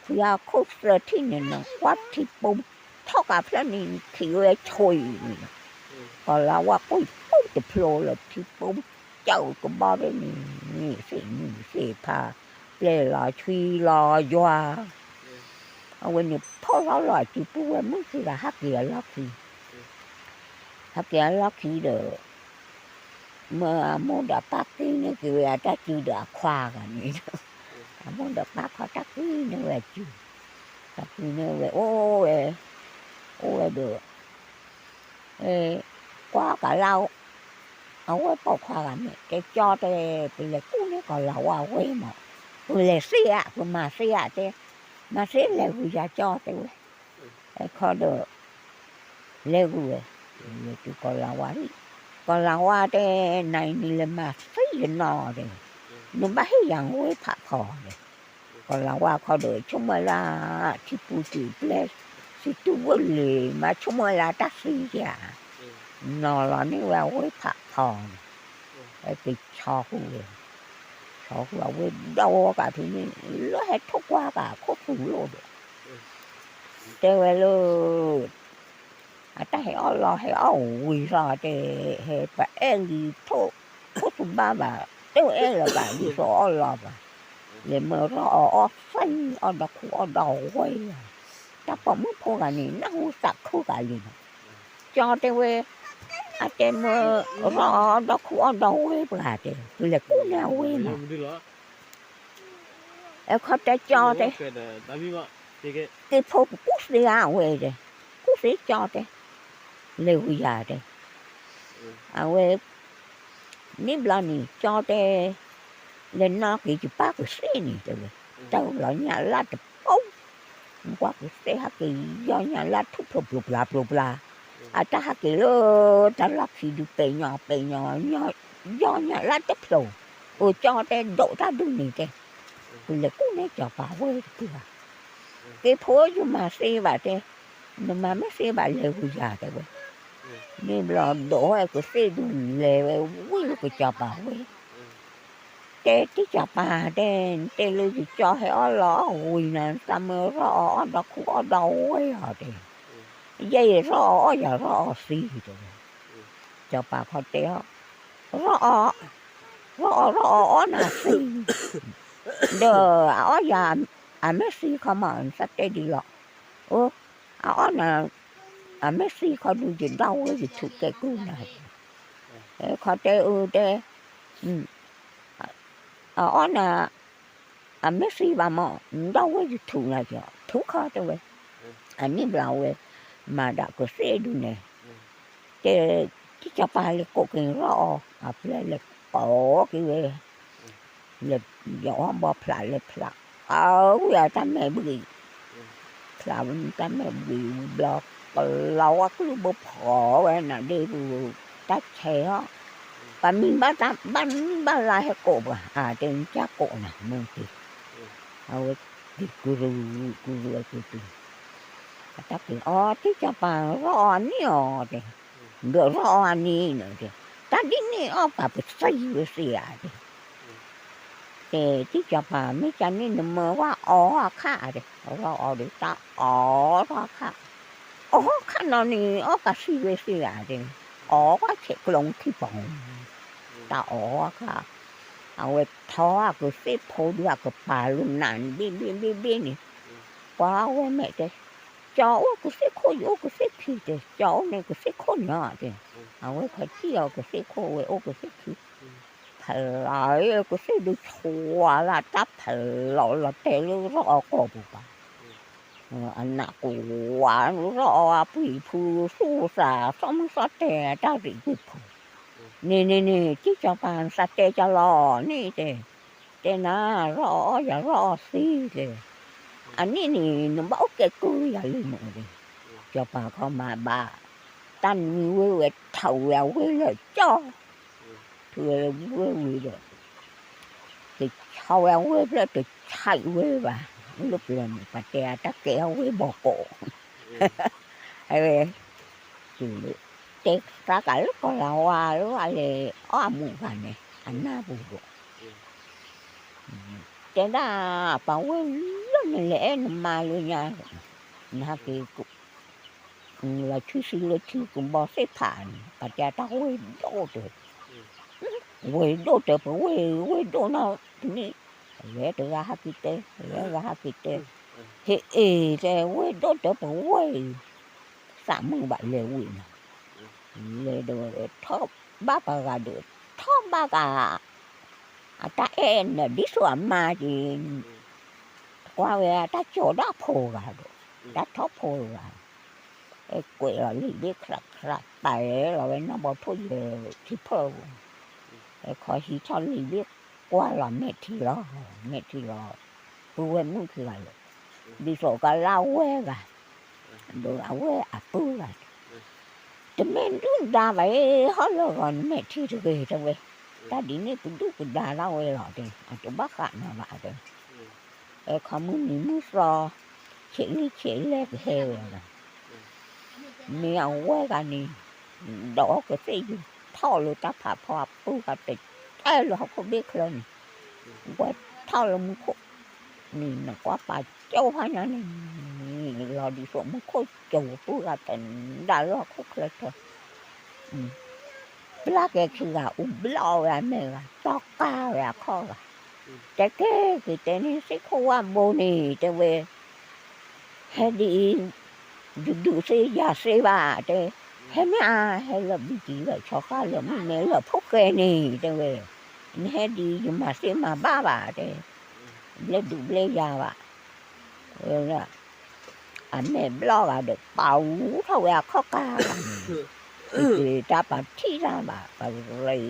ဖှံအီၣ်ခိၣ်သၢထံၣ်န့ၣ်နီၤ ကွၢ်ထံပိဖးထီၣ်ကးဖျၢၣ်န့ၣ် ခံးဝဲဆိအံၤန့ၣ်, ကီၤလၤဝါကွံာ်ပူတဖျိလၢထံပိ ကၠီကဘီဘ့ၣ်န့ၣ်, သ့ၣ်နံၤသ့ၣ်ဖး, ပျဲၢ်လီၤဆွံလီၤယွၤ, အဝဲန့ၣ်ဖီၣ်လီၤလီၤအစုပူၤဝဲမုၢ်ဆ့ၣ်ဂၤဟးက့ၤအလီၢ်ခံ, ဟးက့ၤအလီၢ်ခံဒီး မ့ၢ်အမိၢ်ဒီးပၢ်က့ၤန့ၢ်က့ၤဝဲအတၢ်စုဒီးအခွါဂၤန့ၣ်, အမိၢ်ဒီးပၢ်ခီတၢ်က့ၤန့ၢ်ဝဲအစု, တၢ်က့ၤန့ၢ်ဝဲအိၣ်ဝဲ, အိၣ်ဝဲဒီး, ကွၢ်ကလၢ်, အဝဲပိာ်ခွါဂၤမ့ၢ်တဲကၠီတဲ, ပလဲၤကူၣ်န့ၢ်ကီၤလၤဝါဝဲမး, ပလဲၤသ့ဧါ ပမၤသ့ဧါတဲ, မၤသ့လဲၤဂုာ်ယၤကၠီတဲဝဲ အခီဒီး, လဲၤဂုာ်ဝဲ, လဲၤတုၤကီၤလၤဝါလံ, ကီၤလၤဝါတဲ, နၤအံၤန့ၣ် လဲၤမၤသံယနီၢ်တဲ, နဘၣ်ဟ့ၣ်ယၤဝဲဖးဖီတဲ, ကီၤလၤဝါခီဒီး ဆိကမိၣ်လၢ, ထံပူၤတုၤပျဲၢ်, သုတူၢ်ဝဲလံာ်မး ဆိကမိၣ်လၢတၢ်သံဧါ, နီၤလီၤန့ၢ်ဝဲအဝဲဖးဖီန့ၣ်, ဝဲက့ၤဆီဃုာ်ဝဲ, ဆီဃုာ်အဝဲဒီးဝဲကးဖဲန့ၣ် လၢဟဲထိၣ်ကွၢ်ကးခိၣ်သူလိာ်ဒီး, တဲဝဲလၢ အတၢ်ဟဲအီၣ်လီၤဟဲအီၣ်ဝံၤလီၤတဲ, ဟဲပအဲၣ်လံထိၣ်ခိၣ်သူဘၣ်ဘၣ်, တဲဝဲအဲၣ်လီၤဘၣ်လံဆိအီၣ်လီၤဘၣ်, လဲၤမၢရီၣ်အီၣ်အီၣ်သံ အီၣ်ဒီခိၣ်အီၣ်ဒီဝဲလီၤ, တၢ်ပိာ်မုၣ်ဖိဂၤန့ၣ် နၢ်ဟူသးခုဂၤလံနီၤ, ကၠီတဲဝဲ, အတဲမၢရီၣ်အီၣ်အီၣ်ဒီခိၣ်အီၣ်ဒီဝဲပှၤတဲ ပလဲၤကူၣ်န့ၢ်အဝဲနီၤ အခီတဲကၠီတဲ, က့ၤဖိကကူၣ်သ့ဧါဝဲတဲ, ကူၣ်သ့ကၠီတဲ, လဲၤဝံၤယၤတဲ, အဝဲ, န့ၣ်ဘျီန့ၣ် ကၠီတဲ, လဲၤနီၣ်က့ၤယပၢ်ကသ့ၣ်န့ၣ်တဲဝဲ, တၢ်လီၤညၣ်လၢ်တပူၤ, ကွၢ်ကသ့ၣ်ဟဲက့ၤ ယီၢ်ညၣ်လၢ်ထူၣ်ဖျိးပျိးပျါပျိးပျါ, အတၢ်ဟဲက့ၤလၢတၢ်လီၢ်ခံဒုးပဲာ်ညီပဲာ်ညီ, ယီၢ်ညၣ်လၢ်တဖျိး, အိၣ်ကၠီတဲဒိးတၢ်ဒုးန့ၣ်တဲ, ပလဲၤကူၣ်န့ၢ်စီၤပၤဝဲတက့ၢ်ဘၣ်, က့ၤဖိယမၤသ့ဘၣ်တဲ, နမၤမ့ၢ်သ့ဘၣ်လဲၤဝံၤယၤတဲဝဲ, န့ၣ်ဘျီဒိးဝဲကသ့ၣ်ဒုးလဲၤဝဲဝံၤလၢကစီၤပၤဝဲ တဲတံၢ်စီၤပၤတဲ, နတဲလၢယကၠီဟဲအီၣ်လီၤအီၣ်ဝံၤနီၤ နသးမၢရီၣ်အီၣ်အီၣ်ဒီခိၣ်အီၣ်ဒီဝဲအီၤတဲ, ယဲယရီၣ်အီၣ်အီၣ်ယၤရီၣ်အီၣ်သံတဲဝဲ, စီၤပၤခီတဲအီၤ, ရီၣ်အီၣ်, ရီၣ်အီၣ်ရီၣ်အီၣ်အီၣ်နၤသံ, ဒီးအအီၣ်ယၤ, အမ့ၢ်သံခီမး နသးတဲဒ်လီၤ, အိ, အအီၣ်နၤ, အမ့ၢ်သံခီဒုးယဒီဝဲယထူးကဲကုၢ်နၤ, ခီတဲအၢတဲ အအီၣ်နၤ, အမ့ၢ်သံဘၣ်မး နဒီဝဲယထူးနၤကီး ထူးခီတဲဝဲ, အန့ၣ်ဘျီဝဲ, မၤဒၣ်ကသ့ၣ်ဒုးန့ၣ်, တဲ, တံၢ်စီၤပၤလဲၤကိးက့ၤရီၣ်အီၣ် အပျဲၢ်လဲၤကိးက့ၤဝဲ, လဲၤယီၤအီၣ်ဘီဖျးလဲၤဖျး, အဝံၤအတၢ်မဲာ်ဘှံး ဖျးဝဲန့ၣ်တၢ်မဲာ်ဘှံးဘျီ, ကလီၤဝဲကျိဘိဖီဝဲနၤဒ့ပူၤ, တၢ်ဆဲးဟီ, ပှၤမံဘၣ်တၢ်ဘၣ်မံဘၣ်လါဟဲကိးပှၤ အတဲနကၢ်ကိးနၤမ့ၢ်က့ၤ, အဝဲက့ၤကရူၢ်ကရူၢ်အက့ၤတုၤ, အတၢ်က့ၤအီၤ တံၢ်စီၤပၤရီၣ်အီၣ်န့ၢ်အီၤတဲ, ဒီးရီၣ်အီၣ်န့ၢ်နၤတဲ, တၢ်ဒ်န့ၣ်အီၣ်ပာ်ပသံဝဲသ့ဧါတဲ တဲ တံၢ်စီၤပၤ မ့ၢ်ကန့ၣ်နမၢဝဲအီၣ်အခါတဲ, ရီၣ်အီၣ်ဒီးတၢ်အီၣ်ထီၣ်အခါ, အီၣ်ခါနီၤန့ၣ် အီၣ်ပာ်သံဝဲသ့ဧါတဲ, အီၣ်ဝဲဆဲးကျိးခံပီၤ, တၢ်အီၣ်အခါ, အဝဲထီၣ်အကသ့ၣ်ဖိဒုးအကပၤလၢနးဘ့ၣ်ဘ့ၣ်ဘ့ၣ်ဘ့ၣ်န့ၣ်, ပှၤဝဲမဲာ်တဲ, ကၠီအိၣ်ကသ့ၣ်ခိၣ် ယအိၣ်ကသ့ၣ်ခံတဲ, ကၠီအိၣ်န့ၣ်ကသ့ၣ်ခိၣ်န့ၣ်တဲ, အဝဲခီထံၣ်အီၤကသ့ၣ်ခိၣ်ဝဲအိၣ်ကသ့ၣ်ခံ ဖဲလီၤကသ့ၣ်ဒုးဆှါလၢတၢ်ဖဲလီၤလီၤတဲာ်လၢရီၣ်အီၣ်ကိာ်ပူၤပၤ, အနးကိးဝါ ရီၣ်အီၣ်အပှံၤဖုသူၣ်သး သီၣ်မုၢ်သီၣ်တဲာ်တၢ်ရံးပူၤဖု, န့ၣ်န့ၣ်န့ၣ် တံၢ်စီၤပၤနသးတဲကလီၤန့ၣ်တဲ, တဲနၤ ရီၣ်အီၣ်ယၤရီၣ်အီၣ်သံတဲ, အနံၣ်န့ၣ် နဘၣ်အိၣ်ကဲကုၢ်ယၤလံမ့ၢ်တဲ, စီၤပၤခီမၤဘၣ်, တၢ်နွံဝဲဝဲထီၣ်ဝဲအဝဲလၢကၠီ ထူဝဲဝဲဝံၤဒီး, ကဆီဝဲအဝဲဖျၢၣ်တဆံးဝဲဘၣ်, လၢပျၢၤန့ၣ် ပှၤတဲအတၢ်ကဲအဝဲဘီကီး, အဝဲ, တဲသးကးလၢကီၢ်လၤဝါလၢအလဲၤအီၣ်အမူးဂၤန့ၣ် အနၢ်ပူၤဒီး တဲဒၣ် ပှၤဝဲၢ်လၢနလဲၤအဲၣ်နမါလၢညါ, နဟဲက့ၤ, လီၤဆံဆံလၢထံကဘီသ့ၣ်ဖးန့ၣ် ပှၤတဲတၢ်ဝဲၢ်ဒိၣ်တၢၢ်, ဝဲၢ်ဒိၣ်တၢၢ် ပဝဲၢ်ဝဲၢ်ဒိၣ်နီတနံၣ်, လဲၤတဂၤဟးက့ၤတဲ, လဲၤဂၤဟးက့ၤတဲ, ဟ့ၣ်အ့ၣ်တဲ ဝဲၢ်ဒိၣ်တၢၢ်ပဝဲၢ်, သးမုာ်ဘၣ်လဲၤဝံၤနီၤ, လဲၤဒီး ထီၣ်ဘၣ်ပှၤဂၤဒီး ထီၣ်ဘၣ်ဂၤ အတၢ်အဲၣ်နၤဒ်သိးအမါက့ၤ, ကွၢ်ဝဲတၢ်ကၠီၤဒၣ်ဖိဂၤဒီး, တၢ်ထီၣ်ဖိဂၤ, အဲၣ်ကွဲးလီၤလံာ်ဘ့ၣ်ခရးခရး ပာ်လီၤဝဲနီၢ်ဘီထိၣ်ယဲၢ်ထံဖီၣ်ပူၤ, အဲၣ်ခီဟံးထီၣ်လံာ်ဘ့ၣ်ကွၢ်လီၤမဲာ်ထံလီၤ, မဲာ်ထံလီၤ, ပုၢ်ဝဲၢ်မုၣ်ခံဂၤလၢာ်, ဒ်သိးကလၢဝဲဂၤ, ဒီးအဝဲအပုၢ်ဂၤ တမ့ၢ်ဒုၣ်ဒါဘၣ်အံၤ ဟီၣ်လၢဂီၤနမဲာ်ထံတဂ့ၤတဲဝဲ, တၢ်ဒ်န့ၣ်ပဒုၣ်ပဒါဒၣ်ဝဲလီၤတဲ, အတဘၣ်ဃးနၤဘၣ်တဲ, အဲၣ်ခီမုၢ်နံၤမုၢ်သီ, ဆဲးလံဆဲးလဲကဟဲဝဲ မ့ၢ်အဝဲဂၤန့ၣ်, ဒီးအီကသ့ၣ်ယုၢ်ထီၣ်လၢတၢ်ဖးဖီအပုၢ်ဂၤတတဲလၢဟီၣ်ခိၣ်ဘ့ၣ်ချၢန့ၣ်, ဝဲထီၣ်လၢမူခိၣ်န့ၣ် နကွၢ်ပာ်ကၠိဖးညါန့ၣ်, လီၤဒ်သိးမူခိၣ်ကၠိအပုၢ်ဂၤတဒၣ်လၢဟီၣ်ခိၣ်ချၢထၢ ပျၢ်ကဲခံဂၤအူဘျီၣ်ဝဲအမဲာ်ဂၤ တီၢ်ကါဝဲအခီၣ်ဂၤ, တဲက့ၤက့ၤတဲန့ၣ် သ့ၣ်ခိၣ်ဝၣ်ဘိန့ၣ် တဲဝဲ, ဟဲဒ်အံၤ, ဒုးဒုးသ့ယၤသ့ဘၣ်တဲ, ဟဲမ့ၢ်အါ ဟဲလၢာ်ဘံတံၢ်လၢာ်ဆီဃါလၢာ်မုၢ်မဲလၢာ်ဖိၣ်ဃဲန့ၣ် တဲဝဲ, နဟဲဒ်အံၤ ယမၤသ့မၤဘၣ်ဘၣ်တဲ, ဘျဲၣ်ဒုးဘျဲၣ်ယၤဘၣ် ဝဲဒၣ်, အမဲာ်ဘျီၣ်ဂၤဒီး ပာ်အူထီၣ်ဝဲအခီၣ်ကါဂၤန့ၣ်, တၢ်ပာ်ထံၣ်တၢ်ဘၣ် ပှၤရ့ဝံ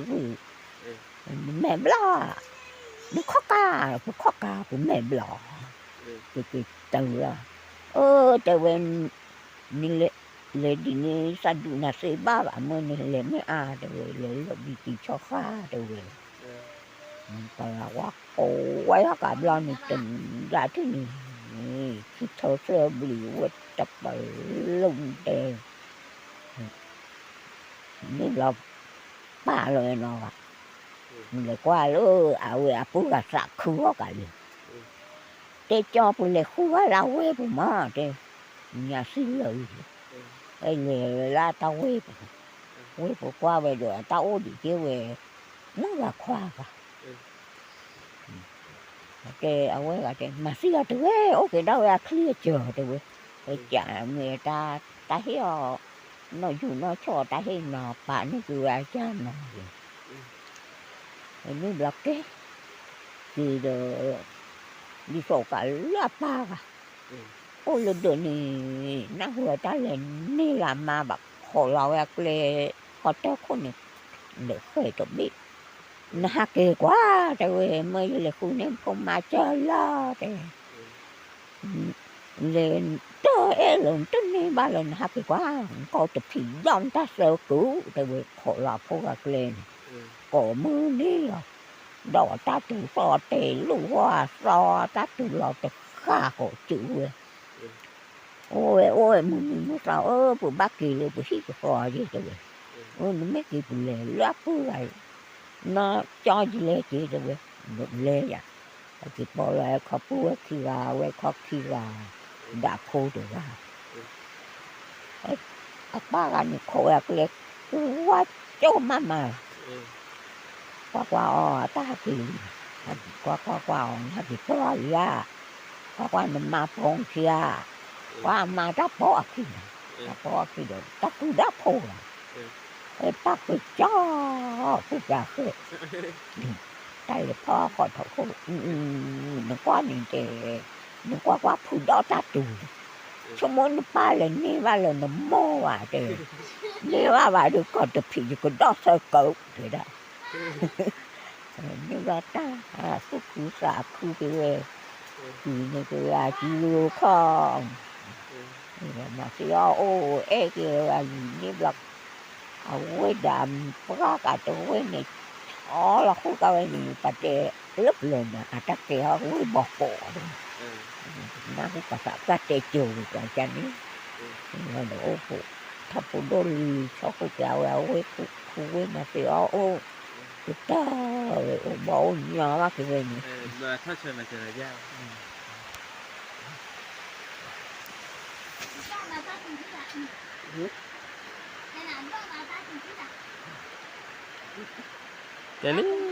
ၤ, နမဲာ်ဘျီၣ်, နခီၣ်ကါ, ပခီၣ်ကါ ပမဲာ်ဘျီၣ်, ကကတၢၢ်လီၤ, အၢ တဲဝဲ, နလဲၤ, လဲၤဒ်န့ၣ် သးဒုးနၤသ့ဘၣ်ဘၣ် မ့ၢ်နလဲၤမ့ၢ်အါ တဲဝဲ လဲၤလၢာ်ဘံတံၢ်ဆီဃါ တဲဝဲ ပှၤဂၤဝဲကိးဝဲလီၤကးဘျီန့ၣ် တဒၣ်ထံၣ်န့ၣ်, ခံထၢသၢဘျံးဝဲတပလီၢ်တဲ, န့ၣ်ဘျီ, ပာ်လီၤဝဲနီၤဘၣ်, လဲၤကွၢ်လၢအဝဲအပုၢ်ဂၤသးခုအီၤကးလံ, တဲကၠီပလဲၤဃုဝဲလၢဝ့ၢ်ပူၤမးတဲ, ညါသံလၢာ်အံၤ, လဲၤလၢတၢ်ဝ့ၢ်ပူၤ, ဝ့ၢ်ပူၤကွၢ်ဝဲဒီး တၢ်အိၣ်ဒံးက့ၤဝဲ, မုၣ်ဂၤခွါဂၤ တဲအဝဲဂၤတဲ မၤသံအီၤတဝဲ အိၣ်က့ၤဒၣ်ဝဲအချံအစၢၤတဲဝဲ, ဝဲကးမ့ၢ်တၢ်ဟ့ၣ်အီၤ, နီၢ်ယူၢ်နီၢ်ဆီၣ်တၢ်ဟ့ၣ်နီၤ ပာ်န့ၢ်က့ၤဝဲအကၢ်နီၤယဲ, ဝဲန့ၣ်ဘျီကဲ, က့ၤဒီး, ဒ်သိးကးလၢအပၢ်ဂၤ, အိၣ်လၢဒၢးန့ၣ်, နၢ်ဟူတၢ်လဲၤန့ၢ်လၢမါဘၣ်ခိးလီၤဝဲအကျဲ, ကီၢ်တၢ်ခိၣ်န့ၣ်, ဒီးဃဲၤတဘ့ၣ် နဟးက့ၤကွၢ်တဲဝဲ မ့ၢ်ယလဲၤဃုန့ၢ်ဖိမါစၢၤလီၤ, တဲ, လဲၤတအဲၣ်လၢၤ တန့ၢ်ဘၣ်လၢၤ နဟးက့ၤကွၢ်, နကိးတဖံးဒီးနတၢ်သၢကုာ် တဲဝဲ ခိးလီၤဖိဂၤကျဲန့ၣ်, ကိးမုၢ်နံၤလီၤ, ဒီးတၢ်တူၢ်သီၣ်တဲာ်လီၤဝါသီ တၢ်တူၢ်လီၤတဃၣ်ဃီၤစုဝဲ အိၣ်ဝဲအိၣ်ဝဲ မုၢ်နံၤမုၢ်သီဧၢ ပဘၣ်က့ၤလၢပဟံၣ်ပဃီယဲတဲဝဲ, အိၣ်နမ့ၢ်က့ၤပလဲၤလၢအပုၢ်ဂၤ, နီၢ်ကၠီယလဲၤက့ၤတဲဝဲ, လဲၤယၤ, ဟဲက့ၤပိာ်လီၤဝဲခီပူၤဝဲခံဂၤ ဝဲခီခံဂၤ, ဒၣ်ဖိတဂၤ အပၢ်ဂၤန့ၣ်ခိးဝဲအကျဲ, ကွၢ်ကၠိမးမးလီၤ, ကွၢ်ကွၢ်အီၤ အတၢ်ဟးက့ၤလံ, ကွၢ်ကွၢ်ကွၢ်အီၤ နဟဲက့ၤပၢၢ်လံဧါ, ကွၢ်ကွၢ်နမါပိာ်ခံဧါ, ကွၢ်အမါတၢ်ပိာ်အခံန့ၣ်, တၢ်ပိာ်အခံဒီး တၢ်ကူၣ်ဒၣ်ဖိလီၤ, ပၢ်ကကၠီ, ပူၤပၢ်ဃဲ တၢ်လဲၤဖီဃီထီၣ်ခိၣ်, နကွၢ်န့ၣ်တဲ, နကွၢ်ကွၢ်ဖုဒီးတၢ်တူၢ်, ဆိကမိၣ်နပၢ်လဲၤန့ၢ်ဘၣ်လၢနမိၢ်ဘၣ်တဲ, န့ၢ်ဘၣ်ဘၣ်ဒီး ကီၢ်တဖံးယကဒီးသၢကုာ်တဲဒၣ်, န့ၢ်ဘၣ်တၢ်, သူၣ်ခုသးခုက့ၤဝဲ, က့ၤန့ၢ်က့ၤဝဲအစုလီခီ မၤသံအီၤအိၣ် အဲၣ်က့ၤဝဲအလံၤန့ၣ်ဘျီ, အဝဲဒၣ်ပှၢ်ကးတဝဲန့ၣ်, အီလီၤဃိကးဝဲန့ၣ် ပတဲလၢပျၢၤန့ၣ် အတၢ်ကဲအီၤဝ့ၢ်ဘီကီးဒီး, နၢ်ဟူပှၤသးပှၢ်တဲကၠိၤဝဲကီးကန့ၣ်, ဒီးအိၣ်ဖှိၣ်, ထီၣ်ဖိဒိၣ်လံ ဆီခိၣ်က့ၤအဝဲအဝ့ၢ်ခူဝ့ၢ်မၤသံအီၤအိၣ်, ကတၢၢ်ဝဲအိၣ်ဘီအိၣ်ညီဘၣ်က့ၤဝဲန့ၣ် တဲလံ